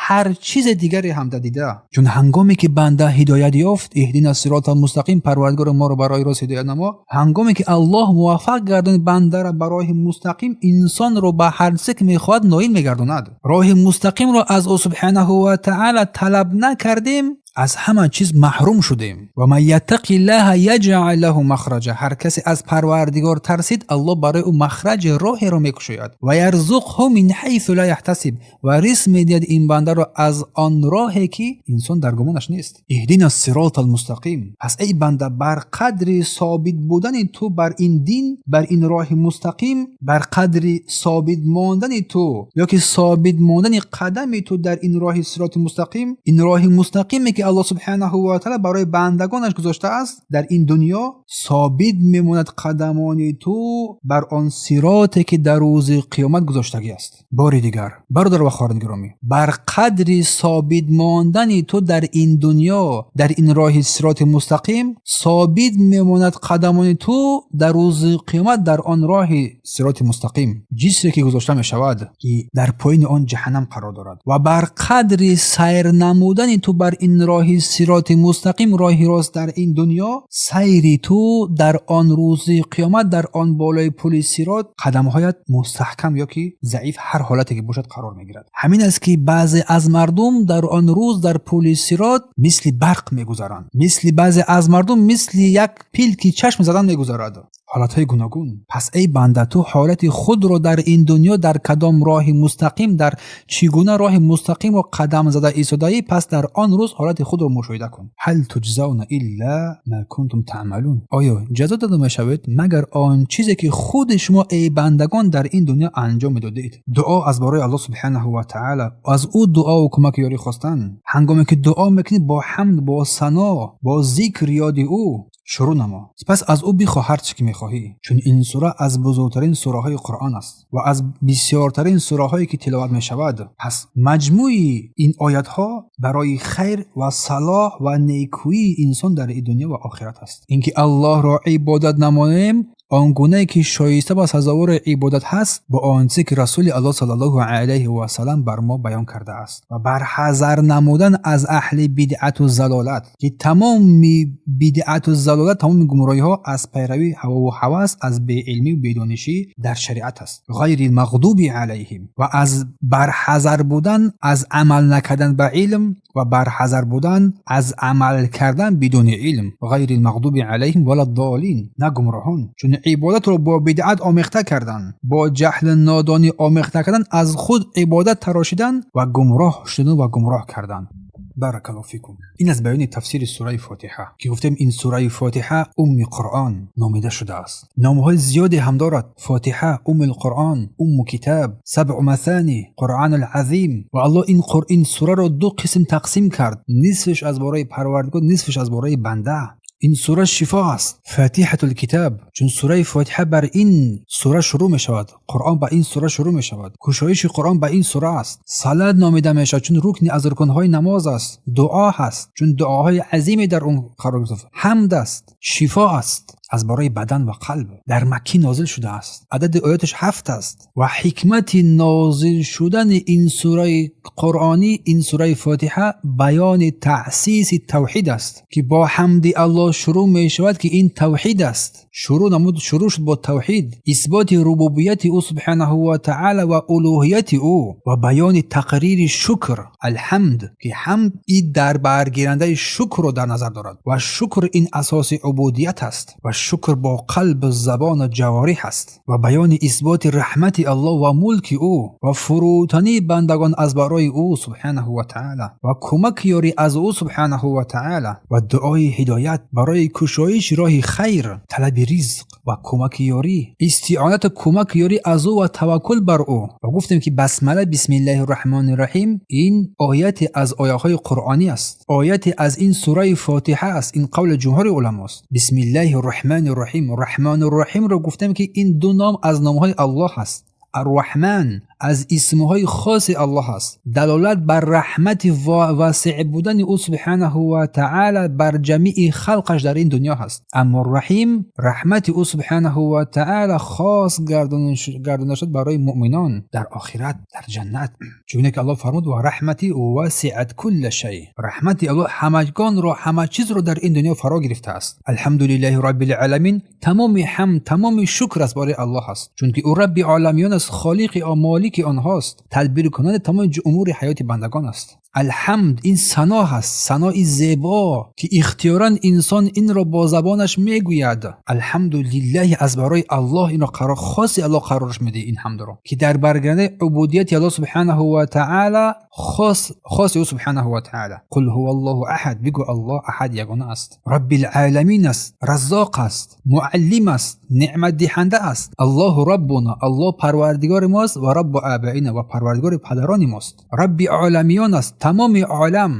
ҳар чизи дигаре ҳам дида. Чун ҳангоме ки банда ҳидоят ёфт, иҳдина сирота мустақим, Парвардигоро, моро ба роҳи рост ҳидоят намо. Ҳангоме ки Аллоҳ муваффақ гардонид бандаро ба роҳи мустақим, инсонро ба ҳар чизе ки мехоҳад ноил мегардонад. Роҳи мустақимро аз ӯ субҳанаҳу ва таъала талаб накардем, аз ҳама чиз маҳрум шудем. Ва ман яттақи ллаҳа яҷъал лаҳу махраҷа, ҳар касе аз Парвардигор тарсид, Аллоҳ барои ӯ махраҷи роҳеро мекушояд. Ва ярзуқҳу мин ҳайсу ла яҳтасиб, ва ризқ медиҳад ин бандаро аз он роҳе ки инсон дар гумонаш нест. Иҳдина ссирота алмустақим. Пас эй банда, бар қадри собит будани ту бар ин дин, бар ин роҳи мустақим, бар қадри собит мондани ту ё ки собит мондани қадами ту дар ин роҳи сироти мустақим, ин роҳи мустақиме ки ки Аллоҳ субҳанаҳу ва таъоло барои бандагонаш гузоштааст дар ин дунё, собит мемонад қадамони ту бар он сироте ки дар рӯзи қиёмат гузоштагӣ аст. Бори дигар, бародар ва хоҳарони гиромӣ, бар қадри собит мондани ту дар ин дунё, дар ин роҳи сироти мустақим, собит мемонад қадамони ту дар рӯзи қиёмат дар он роҳи сироти мустақим, ҷисре ки гузошта мешавад, ки дар поёни он ҷаҳаннам қарор дорад. Ва бар қадри сайр намудани ту бар ин роҳи сироти мустақим, роҳи рост дар ин дунё, сайри ту дар он рӯзи қиёмат дар он болои пули сирот қадамҳоят мустаҳкам ё ки заиф, ҳар ҳолате ки бошад, қарор мегирад. Ҳамин аст ки баъзе аз мардум дар он рӯз дар пули сирот мисли барқ мегузаранд, мисли баъзе аз мардум мисли як пил ки чашм задан мегузарад. Ҳолатҳои гуногун. Пас эй банда, ту ҳолати худро дар ин дунё дар кадом роҳи мустақим, дар чӣ гуна роҳи мустақимро қадам зада истодаӣ, пас дар он рӯз ҳолати худро мушоҳида кун. هل تجزون إلا ما كنتم تعملون. Оё ҷазо дода мешавед магар он чизе ки худи шумо, эй бандагон, дар ин дунё анҷом медодед? Дуо аз барои Аллоҳ субҳанаҳу ва таъала, аз ӯ дуову кӯмаки ёрӣ хостан. Ҳангоме ки дуо мекунӣ, бо ҳамд, бо сано, бо зикр ёди ӯ шурӯъ намо, сипас аз ӯ бихоҳ ҳар чӣ ки мехоҳӣ, чун ин сура аз бузургтарин сураҳои Қуръон аст ва аз бисёртарин сураҳое ки тиловат мешавад. Пас маҷмӯи ин оятҳо барои хайр ва салоҳ ва некӯии инсон дар ин дунё ва охират аст. Инки Аллоҳро ибодат намоем он гунае ки шоиста ва сазовори ибодат ҳаст, бо он чизе ки Расули Аллоҳ саллаллоҳу алайҳи васаллам бар мо баён кардааст, ва барҳазар намудан аз аҳли бидъату залолат, ки тамоми бидъату залолат, тамоми гумроҳиҳо аз пайравии ҳавову ҳавас, аз беилмию бедонишӣ дар шариат аст. غير المغضوب عليهم. Ва аз барҳазар будан аз амал накардан ба илм ва барҳазар будан аз амал кардан бидуни илм. غير المغضوب عليهم ولا الضالين. На гумроҳон, чун ибодатро бо бидъат омехта кардан, бо ҷаҳлу нодонӣ омехта кардан, аз худ ибодат тарошидан ва гумроҳ шудан ва гумроҳ кардан. بارك الله فيكم. Ин аз баёни тафсири сураи Фотиҳа, ки гуфтем ин сураи Фотиҳа Умми Қуръон номида шудааст. Номҳои зиёде ҳам дорад: Фотиҳа, Умми Қуръон, Умму Китаб, Сабъу Масани, Қуръан Азим. Ва Аллоҳ ин сураро ду қисм тақсим кард: нисфиш аз бораи Парвардигор, нисфиш аз бораи банда. Ин сура шифо аст, Фатиҳатул Китаб, чун сураи Фотиҳа бар ин сура шурӯъ мешавад, Қуръон ба ин сура шурӯъ мешавад, кушоиши Қуръон ба ин сура аст. Салат номида мешавад, чун рукни аз рукнҳои намоз аст. Дуо ҳаст, чун дуоҳои азиме дар он қарор гирифт. Ҳамд аст, шифо аст аз барои бадан ва қалб. Дар Маккӣ нозил шудааст, адади ояташ ҳафт аст. Ва ҳикмати нозил шудани ин сураи қуръонӣ, ин сураи Фотиҳа, баёни таъсиси тавҳид аст, ки бо ҳамди Аллоҳ шурӯъ мешавад, ки ин тавҳид аст. Шурӯъ намуд, шурӯъ шуд бо тавҳид, исботи рубубияти ӯ субҳанаҳу ва таъала ва улӯҳияти ӯ ва баёни тақрири шукр, алҳамд, ки ҳамд и дар баргирандаи шукрро дар назар дорад ва шукр ин асоси убудият аст ва шукр бо қалбу забону ҷавориҳ аст. Ва баёни исботи раҳмати Аллоҳ ва мулки ӯ ва фурӯтании бандагон аз барои ӯ субҳанаҳу ва таъала ва кӯмаки ёрӣ аз ӯ субҳанаҳу ва таъала ва дуои ҳидоят барои кушоиши роҳи хайр, талаби ризқ ва кӯмаки ёрӣ, истионату кӯмаки ёрӣ аз ӯ ва таваккул бар ӯ. Ва гуфтем ки басмала, بسم الله الرحمن الرحيم, ин ояте аз ояҳои қуръонӣ аст, ояте аз ин сураи Фотиҳа аст. Ин қавли ҷумҳури уламост. بسم الله الرحمن الرحيم. Раҳмону Раҳимро гуфтем, ки ин ду ном аз номҳои Аллоҳ аст. Арраҳман аз исмҳои хоси Аллоҳ аст, далолат бар раҳмати васеъ будани ӯ субҳанаҳу ва таъала бар ҷамии халқаш дар ин дунё ҳаст. Аммо Раҳим, раҳмати ӯ субҳанаҳу ва таъала хос гардонда шуд барои муъминон дар охират, дар ҷаннат, чуне ки Аллоҳ фармуд: ورحمتي وسعت كل شيء. Раҳмати Аллоҳ ҳамагонро, ҳама чизро дар ин дунё фаро гирифтааст. الحمد لله رب العالمين. Тамоми ҳамд, тамоми шукр аз бораи Аллоҳ аст, чунки ӯ Рабби оламиён аст, холиқи молики онҳост, тадбиркунандаи тамоми умури ҳаёти бандагон аст. Алҳамд ин сано ҳаст, санои зебо, ки ихтиёран инсон инро бо забонаш мегӯяд. الحمد لله аз барои Аллоҳ, инро қарор хоси Аллоҳ қарораш медиҳӣ, ин ҳамдро, ки дар баргирандаи убудияти Аллоҳ субҳанаҳу ва таъала, хоси ӯ субҳанаҳу ва таъала. قل هو الله أحد. Бигӯ, Аллоҳ аҳад, ягона аст. رب العالمين аст, Раззоқ аст, муаллим аст, неъматдиҳанда аст. الله ربنا. Аллоҳ парвардигори мост ва رب آبائنا, ва парвардигори падарони мост. Рабби оламиён аст, тамоми олам.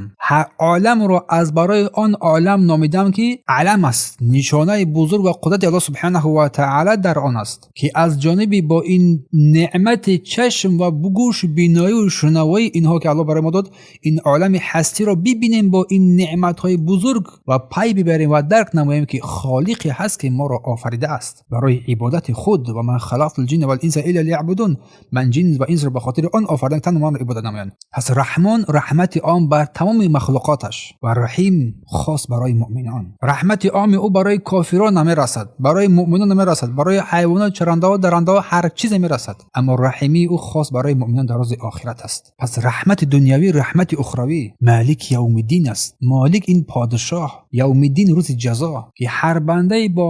Оламро аз барои он олам номидам, ки алам аст, нишонаи бузург ва қудрати Аллоҳ субҳанаҳу ва таъала дар он аст, ки аз ҷониби бо ин неъмати чашм ва гӯш, биноӣ ва шунавоӣ, инҳо ки Аллоҳ барои мо дод, ин олами ҳастиро бибинем бо ин неъматҳои бузург ва пай бибарем ва дарк намоем, ки Холиқе ҳаст, ки моро офаридааст барои ибодати худ. Ва ма халақтул ҷинна вал инса илла лияъбудун. Ман ҷин ва инсро ба хотири он офаридам, танҳо маро ибодат намоянд. Пас Раҳмон, раҳмати ом бар тамоми махлуқоташ, ва Раҳим хос барои муъминон. Раҳмати оми ӯ барои кофирон намерасад, барои муъминон намерасад, барои ҳайвонот, чарандаҳо, дарандаҳо, ҳар чизе мерасад, аммо раҳимии ӯ хос барои муъминон дар рӯзи охират аст. Пас раҳмати дунявӣ, раҳмати ухравӣ. Малик Явмиддин аст. Молик ин подшоҳ, Явмиддин рӯзи ҷазо, ки ҳар бандае бо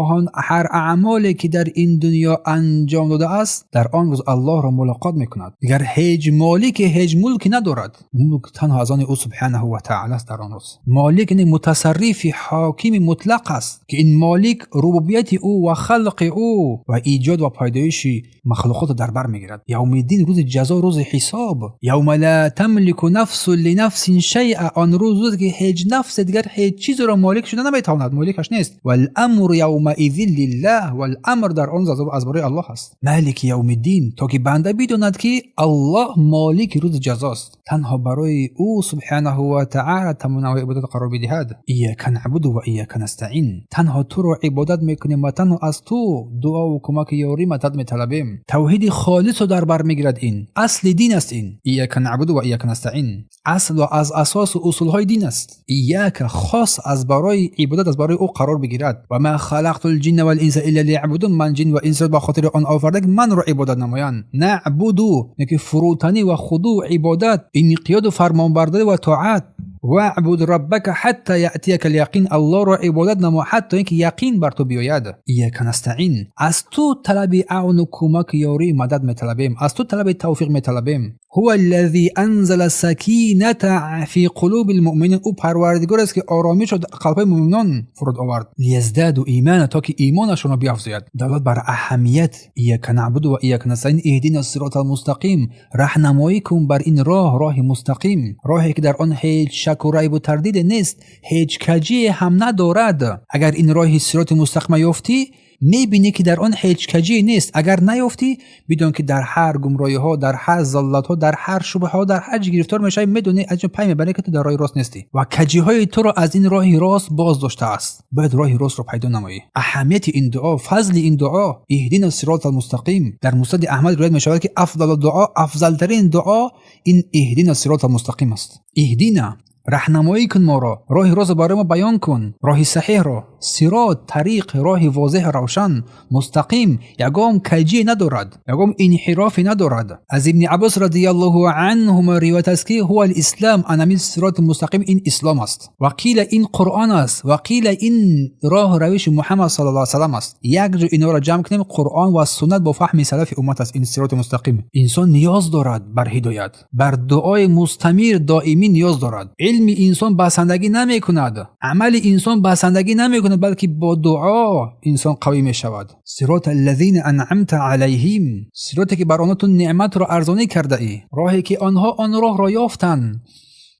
ҳар аъмоле ки дар ин дунё анҷом додааст, дар он рӯз Аллоҳро мулоқот мекунад. Дигар ҳеҷ молике ҳеҷ мулке надорад, мулк танҳо аз они ӯ субҳанаҳу ва таъала аст. Дар он рӯз молик яъне мутасаррифи ҳокими мутлақ аст, ки ин молик рубубияти ӯ ва халқи ӯ ва эҷод ва пайдоиши махлуқотро дар бар мегирад. Явмиддин рӯзи ҷазо, рӯзи ҳисоб. Явма ла тамлику нафсун линафсин шайъа. Он рӯз, рӯзе ки ҳеҷ нафсе дигар ҳеҷ чизеро молик шуда наметавонад, моликаш нест. Валамру явмаизин лиллаҳ. Валамр дар он аз барои Аллоҳ аст. Малики Явмиддин, то ки банда бидонад, ки Аллоҳ молики рӯзи ҷазост, танҳо барои ӯ субҳанаҳу ва таъала тамоми навъи ибодат қарор бидиҳад. Ияка наъбуду ва ияка настаъин. Танҳо туро ибодат мекунем ва танҳо аз ту дуову кӯмаки ёрӣ, мадад металабем. Тавҳиди холисро дар бар мегирад. Ин асли дин аст. Ин ияка наъбуду ва ияка настаъин асл ва аз асосу усулҳои дин аст. Ияка хос аз барои ибодат аз барои ӯ қарор бигирад. Ва ма халақту лҷинна вал инса илла лияъбудун. Ман ҷин ва инсро ба хотири он офарда, ки манро ибодат намоянд. Наъбуду яки фурӯтанӣ ва худӯъ, ибодат, инқиёду фармонбардорӣ ва тоат. Ваъбуд раббака ҳатта яътияка яқин. Аллоҳро ибодат намо, ҳатто ин ки яқин бар ту биёяд. Ияка настаъин, аз ту талаби авну кӯмак, ёрӣ, мадад металабем, аз ту талаби тавфиқ металабем. Ҳува аллази анзала сакината фи қулуби лмуъминин. Ӯ Парвардигор аст, ки оромишро қалбҳои муъминон фуруд овард. Лияздадуу имана, то ки имонашонро биафзояд. Далолат бар аҳамият ияка наъбуду ва ияка настаъин. Иҳдина сирота алмустақим, раҳнамоӣ кун бар ин роҳ, роҳи мустақим, роҳе ки дар он ҳеҷ шаку райбу тардиде нест, ҳеҷ каҷие ҳам надорад. Агар ин роҳи сироти мустақима ёфтӣ, мебинӣ, ки дар он ҳеҷ каҷие нест. Агар наёфтӣ, бидон, ки дар ҳар гумроҳиҳо, дар ҳар заллатҳо, дар ҳар шубҳаҳо, дар ҳар ҷи гирифтор мешавӣ, медонӣ, аз ҷо пай мебарӣ, ки ту дар роҳи рост нестӣ ва каҷиҳои туро аз ин роҳи рост боз доштааст. Бояд роҳи ростро пайдо намоӣ. Аҳамияти ин дуо, фазли ин дуо, иҳдина сирота алмустақим. Дар Муснади Аҳмад ривоят мешавад, ки афзалу дуо, афзалтарин дуо ин иҳдина сирота алмустақим аст. Иҳдина, раҳнамоӣ кун моро, роҳи ростро барои мо баён кун, роҳи саҳеҳро. Сирот, тариқ, роҳи возеҳ, равшан, мустақим, ягон каҷие надорад, ягон инҳирофе надорад. Аз Ибни Аббос радиаллоҳу анҳума ривоят аст, ки ҳува алислам, анами сироти мустақим ин ислом аст. Ва қила, ин Қуръон аст. Ва қила, ин роҳу равиши Муҳаммад саллаллоҳу алайҳи васаллам аст. Як ҷо инҳоро ҷамъ кунем, Қуръон ва суннат бо фаҳми салафи уммат аст ин сироти мустақим. Инсон ниёз дорад бар ҳидоят, бар дуои мустамир, доимӣ ниёз дорад. Илми инсон басандагӣ намекунад, амали инсон басандагӣ намекунад, балки бо дуо инсон қавӣ мешавад. Сирота аллазина анъамта алайҳим, сироте ки бар онҳо ту неъматро арзонӣ кардаӣ, роҳе ки онҳо он роҳро ёфтанд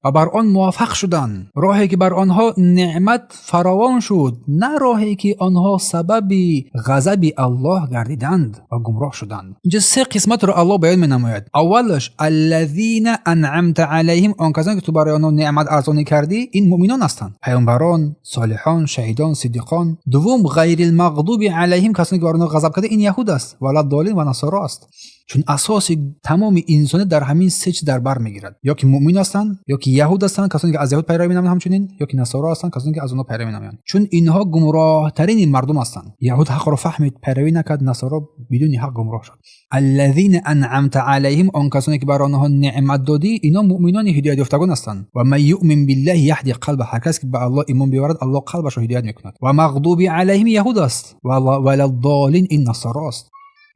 ва бар он муваффақ шуданд, роҳе ки бар онҳо неъмат фаровон шуд, на роҳе ки онҳо сабаби ғазаби Аллоҳ гардиданд ва гумроҳ шуданд. Инҷа се қисматро Аллоҳ баён менамояд. Аввалаш аллазина анъамта алайҳим, он касоне ки ту барои онҳо неъмат арзонӣ кардӣ, ин муъминон ҳастанд, паёмбарон, солиҳон, шаҳидон, сиддиқон. Дуввум ғайрил мағдуби алайҳим, касоне ки бар онҳо ғазаб карда, ин яҳуд аст, валад-долин ва насоро аст. Чун асоси тамоми инсоният дар ҳамин се чиз дар бар мегирад: ё ки муъмин ҳастанд, ё ки яҳуд ҳастанд, касоне ки аз яҳуд пайравӣ менамоянд, ҳамчунин ё ки насоро ҳастанд, касоне ки аз онҳо пайравӣ менамоянд. Чун инҳо гумроҳтарини мардум ҳастанд. Яҳуд ҳақро фаҳмид, пайравӣ накард, насоро бидуни ҳақ гумроҳ шуд. Аллазина анъамта алайҳим, он касоне ки бар онҳо неъмат додӣ, инҳо муъминони ҳидоятёфтагон ҳастанд. Ва ман юъмин биллаҳи яҳди қалба, ҳар кас ки ба Аллоҳ имон биёварад, Аллоҳ қалбашро ҳидоят мекунад. Ва мағдуби алайҳим яҳуд аст, ва валад-долин ин насоро аст.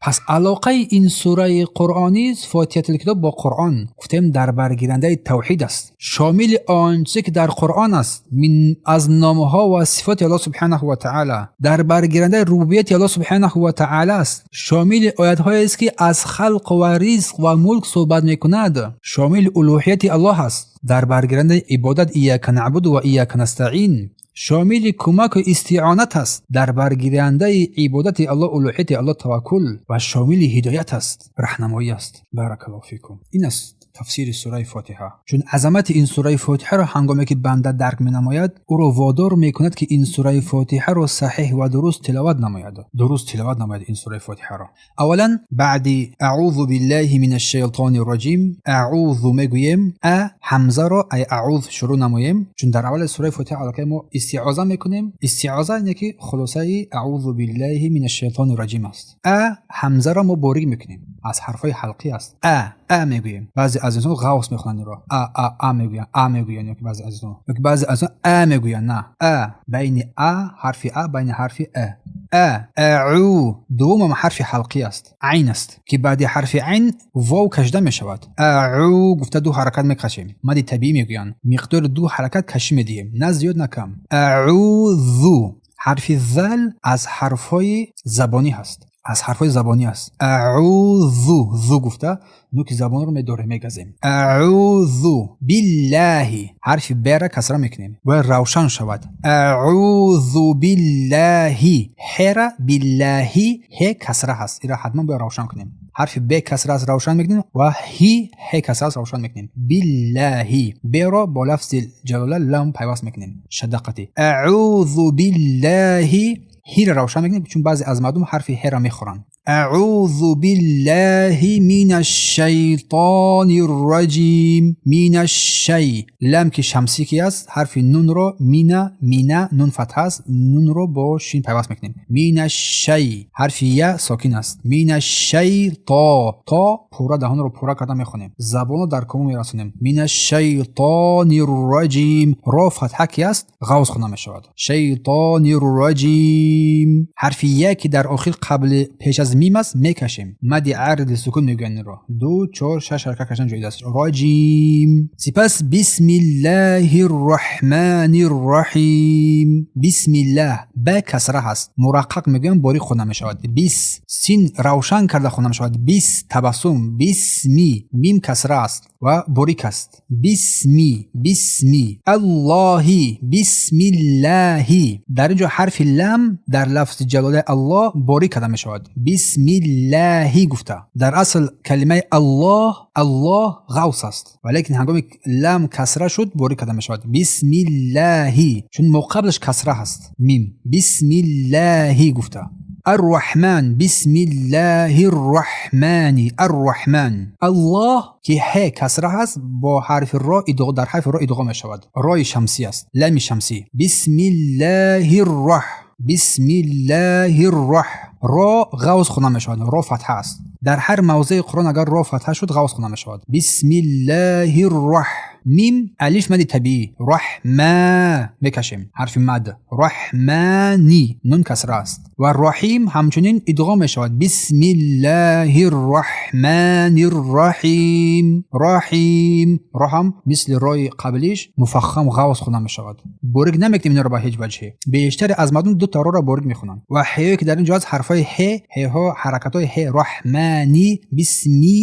Пас алоқаи ин сураи қуръонӣ Фотиҳатул китоб бо Қуръон гуфтем дар баргирандаи тавҳид аст, шомили он чизе ки дар Қуръон аст мин аз номҳо ва сифоти Аллоҳ субҳанаҳу ва таъала, дар баргирандаи рубубияти Аллоҳ субҳанаҳу ва таъала аст, шомили оятҳоест ки аз халқ ва ризқ ва мулк суҳбат мекунад, шомили улӯҳияти Аллоҳ аст, дар баргирандаи ибодат ияка наъбуду ва ияка настаъин, шомили кӯмаку истиъонат аст, дар баргирандаи ибодати Аллоҳ, улӯҳияти Аллоҳ, таваккул ва шомили ҳидоят аст, раҳнамоӣ аст. Баракаллоҳу фикум. Ин аст тафсири сураи Фотиҳа. Чун азамати ин сураи Фотиҳаро ҳангоме ки банда дарк менамояд, ӯро водор мекунад ки ин сураи Фотиҳаро саҳеҳ ва дуруст тиловат намояд, дуруст тиловат намояд ин сураи Фотиҳаро. Аввалан, баъди аъузу биллаҳи мин ашшайтони раҷим аъузу мегӯем, а ҳамзаро ай аъуз шурӯъ намоем, чун дар аввали сураи Фотиҳа аллакай мо истиъоза мекунем. Истиъоза ине ки хулосаи аъузу биллаҳи мин ашшайтони раҷим аст. А ҳамзаро мо борик мекунем, аз ҳарфҳои ҳалқӣ аст. А а мегӯем. Баъзе аз инсон ғавс мехонанд инро, а а а мегӯянд, а мегӯянд, ёки баъзе аз инсон, ёки баъзе аз инсон а мегӯянд. На, а байни а, ҳарфи а байни ҳарфи а, а аъу. Дуввумам ҳарфи ҳалқӣ аст, айн аст, ки баъди ҳарфи айн вов кашида мешавад. Аъу гуфта ду ҳаракат мекашем, мади табиӣ мегӯянд, миқдори ду ҳаракат кашӣ медиҳем, на зиёд, на кам. Аъузу, ҳарфи зал аз ҳарфҳои забонӣ ҳаст, аз ҳарфҳои забонӣ аст. Аъузу, зу гуфта нуки забонро медорем, мегазем. Аъузу биллаҳи, ҳарфи бера касра мекунем, бояд равшан шавад. Аъузу биллаҳи, ҳера биллаҳи, ҳе касра ҳаст, ира ҳатман бояд равшан кунем. Ҳарфи б касра аст, равшан мекунем, ва ҳи, ҳе касра аст, равшан мекунем. Биллаҳи, беро бо лафзи ҷалола лам пайваст мекунем, шадақати. Аъузу биллаҳи, ҳиро равшан мекунем, чун баъзе аз мардум ҳарфи ҳеро мехӯранд. Аъузу биллаҳи мин ашшайтони рраҷим. Мин ашшай, лам ки шамсӣ ки аст, ҳарфи нунро мина, мина, нун фатҳа аст, нунро бо шин пайваст мекунем. Мин ашшай, ҳарфи я сокин аст. Мин ашшайто, то пурра даҳонро пурра карда мехонем, забонро дар комон мерасонем. Мин ашшайтони рраҷим, ро фатҳа ки аст, ғавз хонда мешавад. Шайтони рраҷим, ҳарфи я ки дар охир қабли пеш аз мим аст, мекашем, мади арди сукун мегӯянд инро. Ду, чор, шаш ҳаракат кашидан ҷоиз аст. Раҷим. Сипас бисмиллаҳи рраҳмани рраҳим. Бисмиллаҳ, ба касра ҳаст, мураққақ мегӯям, борик хонда мешавад. Бис, син равшан карда хонда мешавад. Бис, табассум, бисми, мим касра аст ва борик аст. Бисми, бисми аллоҳи, бисмиллаҳи. Дар ин ҷо ҳарфи лам дар лафзи ҷалолаи Аллоҳ борик карда мешавад. Бисмиллаҳи гуфта, дар асл калимаи Аллоҳ, Аллоҳ ғавс аст, валекин ҳангоми лам касра шуд, борик карда мешавад. Бисмиллаҳи, чун моқаблаш касра ҳаст, мим. Бисмиллаҳи гуфта арраҳман, бисмиллаҳи рраҳмани, арраҳман. Аллоҳ ки ҳе касра ҳаст, бо ҳарфи ро, дар ҳарфи ро идғом мешавад, рои шамсӣ аст, лами шамсӣ. Бисмиллаҳи рраҳ, бисмиллаҳи рраҳ, ро ғавз хонда мешавад, ро фатҳа аст. Дар ҳар мавзеи Қуръон агар ро фатҳа шуд, ғавз хонда мешавад. Бисмиллаҳи рраҳ, мим алиф мади табиӣ, раҳма мекашем, ҳарфи мад, раҳмани, нун касра аст ва раҳим ҳамчунин идғом мешавад. Бисмиллаҳи рраҳмани рраҳим, раҳим, ро ҳам мисли рои қаблиш муфаххам ғавз хонда мешавад. Борик намекунем инро ба ҳеҷ ваҷҳе. Бештаре аз мардум ду та роро борик мехонанд ва ҳеое ки дар ин ҷо аст, ҳарфҳои ҳе, ҳеҳо, ҳаракатҳои ҳе, раҳмани, бисми,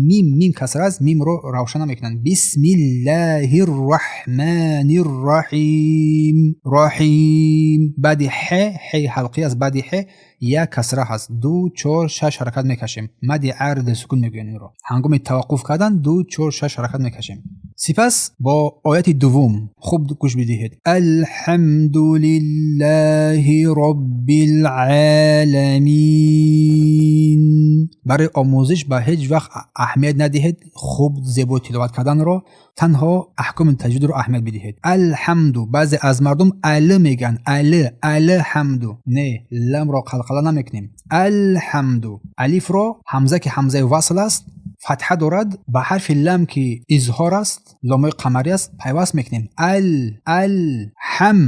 мим, мим касра аст, мимро равшан намекунанд. Бисмиллаҳи рраҳмани рраҳим, раҳим. Баъди ҳе, ҳеи ҳалқӣ аст, баъди ҳе як касра ҳаст, ду, чор, шаш ҳаракат мекашем, мади арди сукун мегӯянд инро. Ҳангоми таваққуф кардан ду, чор, шаш ҳаракат мекашем. Сипас бо ояти дуввум хуб гӯш бидиҳед. Алҳамду лиллаҳи роббил оламин. Барои омӯзиш ба ҳеҷ вақт аҳамият надиҳед хуб зебо тиловат карданро, танҳо аҳкоми таҷвидро аҳамият бидиҳед. Алҳамду, баъзе аз мардум ал мегӯянд, ал, алҳамду. Не, ламро қалқала намекунем. Алҳамду, алифро ҳамза ки ҳамзаи васл аст, фатҳа дорад, ба ҳарфи лам ки изҳор аст, ломои қамарӣ аст, пайваст мекунем. Ал, ал, ҳам,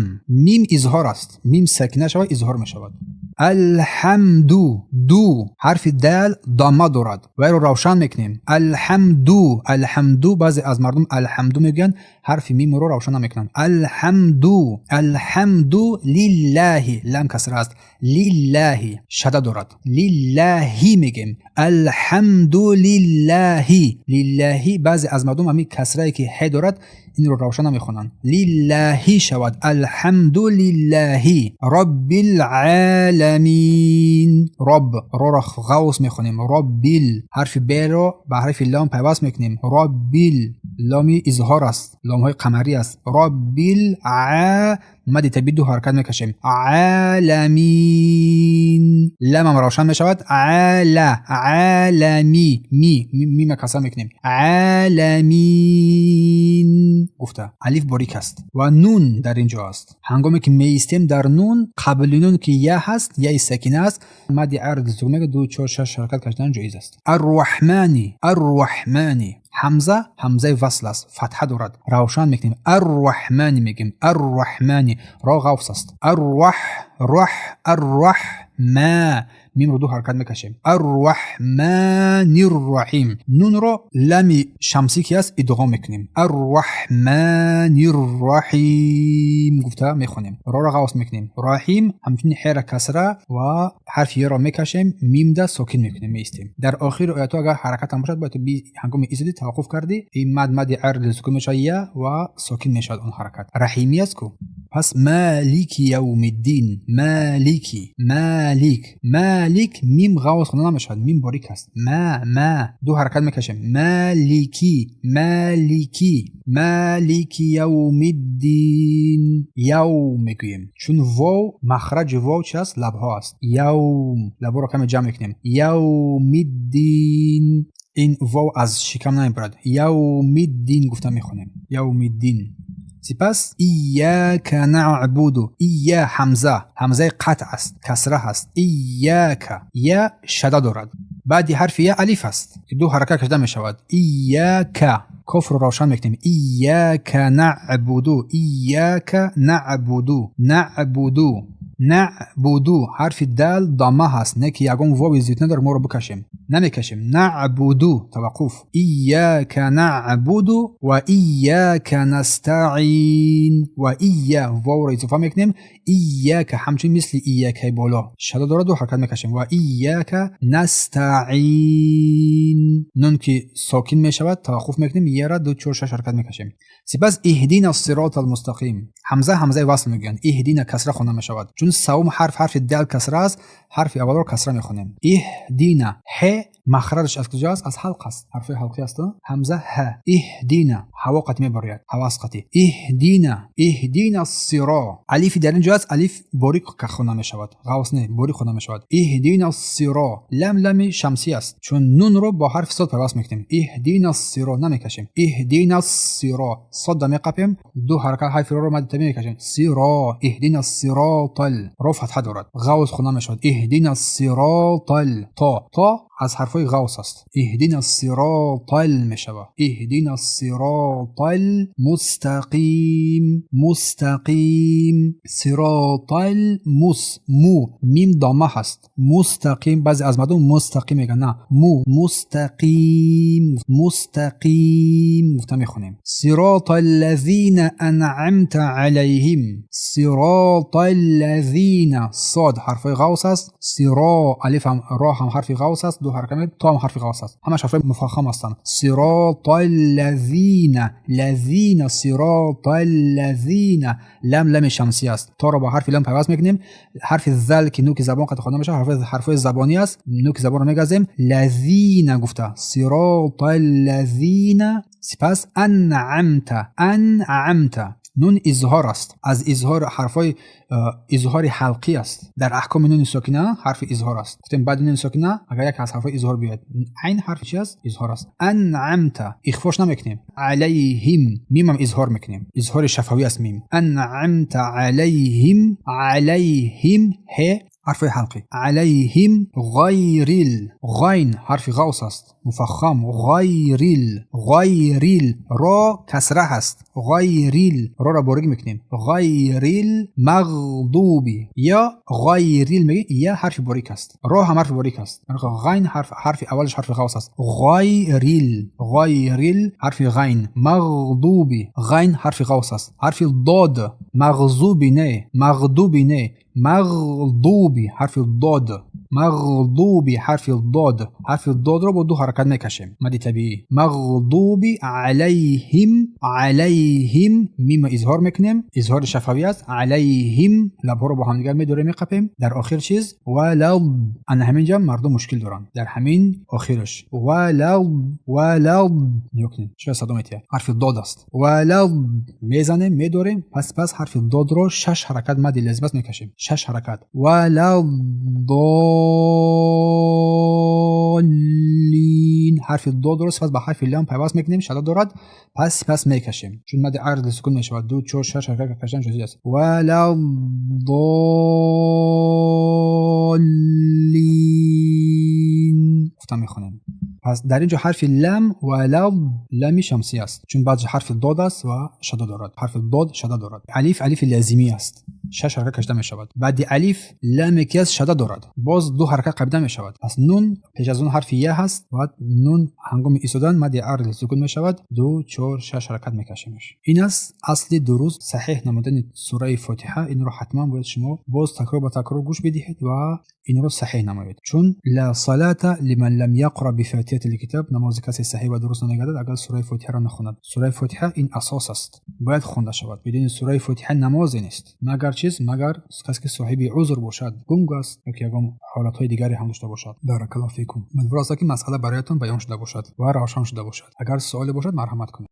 мим изҳор аст, мим сакина шавад, изҳор мешавад. Алҳамду, ду ҳарфи дал дамма дорад, вайро равшан мекунем. Алҳамду, алҳамду. Баъзе аз мардум алҳамду мегӯянд, ҳарфи мимро равшан намекунанд. Алҳамду, алҳамду лиллаҳи, лам касра аст, лиллаҳи шада дорад, лиллаҳи мегӯем. Алҳамду лиллаҳи, лиллаҳи. Баъзе аз мардум ҳамин касрае ки ҳе дорад, инро равшан намехонанд. Лиллаҳи шавад. Алҳамду лиллаҳи роббил оламин. Роб, роро ғавс мехонем. Роббил, ҳарфи беро ба ҳарфи лом пайваст мекунем. Роббил, ломи изҳор аст, ломҳои қамарӣ аст. Роббил а, мади табиӣ, ду ҳаракат мекашем. Аламин, ламам равшан мешавад. Ала, алами, ми, мима касра мекунем. Аламин гуфта алиф борик аст ва нун дар ин ҷо аст. Ҳангоме ки меистем дар нун, қабли нун ки я ҳаст, яи сакина аст, мади арди мега, ду, чор, шаш ҳаракат кашидан ҷоиз аст. Арраҳмани, арраҳмани. Ҳамза ҳамзаи васл аст, фатҳа дорад, равшан мекунем. Арраҳмани мегӯем. Арраҳмани, ро ғавс аст. Арраҳ, раҳ, арраҳ ма, мимро ду ҳаракат мекашем. Арраҳманирраҳим. Нунро лами шамсӣ ки аст, идғом мекунем. Арраҳманирраҳим гуфта мехонем. Роро ғавс мекунем. Раҳим, ҳамчунин ҳера касра ва ҳарфи еро мекашем, мимда сокин мекунем, меистем. Дар охири оятҳо агар ҳаракатам бошад, бояд ҳангоми истодӣ, таваққуф кардӣ, ин мад мади арди сукун мешавад, я ва сокин мешавад он ҳаракат. Раҳимӣ аст ку. Пас малики явмиддин, малики, малик, малик. Мим ғавз хонда намешавад, мим борик аст. Ма, ма, ду ҳаракат мекашем. Малики, малики, малики явмиддин. Явм мегӯем, чун вов, махраҷи вов чи аст? Лабҳо аст. Явм, лабҳоро каме ҷамъ мекунем. Явмиддин. Ин вов аз шикам намебарад. Явмиддин гуфта мехонем. Явмиддин. Сипас ияка набуду. Ия, ҳамза ҳамзаи қатъ аст, касра ҳаст. Ияка, я шада дорад. Баъди ҳарфи я алиф аст, ки ду ҳаракат кашида мешавад. Ияка, кофро равшан мекунем. Ияка набуду, ияка набуду, набуду, набуду. Ҳарфи дал дама ҳаст, не ки ягон вови зиёд надорад, моро бикашем, намекашем. Набуду, таваққуф. Ияка набуду ва ияка настаин. Ва ия, вовро изофа мекунем. Ияка ҳамчунин мисли иякаи боло шада дорад, ду ҳаракат мекашем. Ва ияка настаин. Нун ки сокин мешавад, таваққуф мекунем, яра ду, чор, шаш ҳаракат мекашем. Сипас иҳдина сирота алмустақим. Ҳамза ҳамзаи васл мегӯянд. Иҳдина касра хонда мешавад, чун савум ҳарф ҳарфи дал касра аст, ҳарфи аввалро касра мехонем. Иҳдина, ҳе махраҷаш аз куҷо аст? Аз ҳалқ аст, ҳарфҳои ҳалқӣ аст. Ҳамза ҳ, иҳдина, ҳаво қатӣ мебарояд, ҳавас қатӣ. Иҳдина, иҳдина сиро. Алифи дар ин ҷо аст, алиф борик хонда мешавад, ғавс не, борик хонда мешавад. Иҳдина сиро. Лам лами шамсӣ аст, чун нунро бо ҳарфи сод пайваст мекунем. Иҳдина сиро намекашем. Иҳдина сиро, сод меқапем, ду ҳаракат ҳарфи роро мадди табиӣ мекашем. Сиро, иҳдина сиротал. Ро фатҳа дорад, ғавс хонда мешавад. Иҳдина сиротал. То, то аз ҳарфҳои ғавс аст. Иҳдина сиротал мешавад. Иҳдина сиротал мустақим, мустақим, сиротал мус, му, мим дома ҳаст. Мустақим. Баъзе аз мардум мустақим мегӯянд, на, му, мустақим, мустақим гуфта мехонем. Сирота аллазина анъамта алайҳим. Сирота аллазина, сод ҳарфҳои ғавс аст. Сиро, алиф ҳам, ро ҳам ҳарфи ғавс аст, ду ҳаракат, то ҳам ҳарфи ғавс аст, ҳамаш ҳарфҳои муфаххам ҳастанд. Сирота аллазина, лазина, сирота аллазина. Лам лами шамсӣ аст, торо бо ҳарфи лам пайваст мекунем. Ҳарфи зал ки нуки забон қати хонда мешавад, ҳарфҳои забонӣ аст, нуки забонро мегазем. Лазина гуфта, сирота аллазина. Сипас анъамта, анъамта. Нун изҳор аст, аз изҳор, ҳарфҳои изҳори ҳалқӣ аст. Дар аҳкоми нуни сокина ҳарфи изҳор аст. Гуфтем, баъди нуни сокина агар як аз ҳарфҳои изҳор биёяд, айн ҳарфи чи аст? Изҳор аст. Анъамта ихфош намекунем. Алайҳим, мимам изҳор мекунем, изҳори шафавӣ аст мим. Анъамта алайҳим, алайҳим, ҳе ҳарфи ҳалқӣ. Алайҳим ғайрил, ғайн ҳарфи ғавс аст. Муфаххам. Ғайрил, ғайрил. Ро касра ҳаст. Ғайрил, роро борик мекунем. Ғайрил мағдуби ё ғайрил мегӯем, я ҳарфи борик аст, ро ҳам ҳарфи борик аст. Ғайн ҳарф, ҳарфи аввалаш ҳарфи ғавс аст. Ғайрил, ғайрил, ҳарфи ғайн. Мағдуби, ғайн ҳарфи ғавс аст. Ҳарфи дод, мағзуби не, мағдуби не, мағдуби, ҳарфи дод. Мағдуби, ҳарфи дод. Ҳарфи додро бо ду ҳаракат мекашем, мади табиӣ. Мағдуби алайҳим, алайҳим, мима изҳор мекунем, изҳори шафавӣ аст. Алайҳим, лабҳоро бо ҳамдигар медорем, меқапем. Дар охир чиз? Валал. Ана ҳамин ҷа мардум мушкил доранд, дар ҳамин охираш. Валал, валал. Нигоҳ кунед, чӣ садо метиҳад. Ҳарфи дод аст. Валал мезанем, медорем, пас ҳарфи додро шаш ҳаракат мади лазим аст мекашем, шаш ҳаракат. Валал доллин. Ҳарфи додро сипас ба ҳарфи лам пайваст мекунем, шадда дорад, пас мекашем, чун мади арзи сукун мешавад. Ду, чор, шаш ҳаракат кашидан ҷоиз аст. Валал доллин гуфта мехонем. Пас дар ин ҷо ҳарфи лам, валал, лами шамсӣ аст, чун баъд ҳарфи дод аст ва шадда дорад. Ҳарфи дод шадда дорад. Алиф, алифи лазимӣ аст, шаш ҳаракат кашида мешавад. Баъди алиф ламе ки аст, шадда дорад, боз ду ҳаракат қабида мешавад. Пас нун, пеш аз он ҳарфи я ҳаст ва нун ҳангоми истодан мади арзи сукун мешавад. Ду, чор, шаш ҳаракат мекашемаш. Ин аст асли дуруст саҳеҳ намудани сураи Фотиҳа. Инро ҳатман бояд шумо боз такрор ба такрор гӯш бидиҳед ва инро саҳеҳ намоед, чун ла салата лиман лам яқра бифатиҳати лкитаб. Намози касе саҳеҳ ва дуруст намегардад, агар сураи Фотиҳаро нахонад. Сураи Фотиҳа ин асос аст, бояд хонда шавад. Бидуни сураи Фотиҳа намозе нест, магар чиз? Магар касе ки соҳиби узр бошад, гунг аст ё ки ягон ҳолатҳои дигаре ҳам дошта бошад. Баракаллоҳу фикум. Умедвор ҳастам, ки масъала бароятон баён шуда бошад ва равшан шуда бошад. Агар суоле бошад, марҳамат кунед.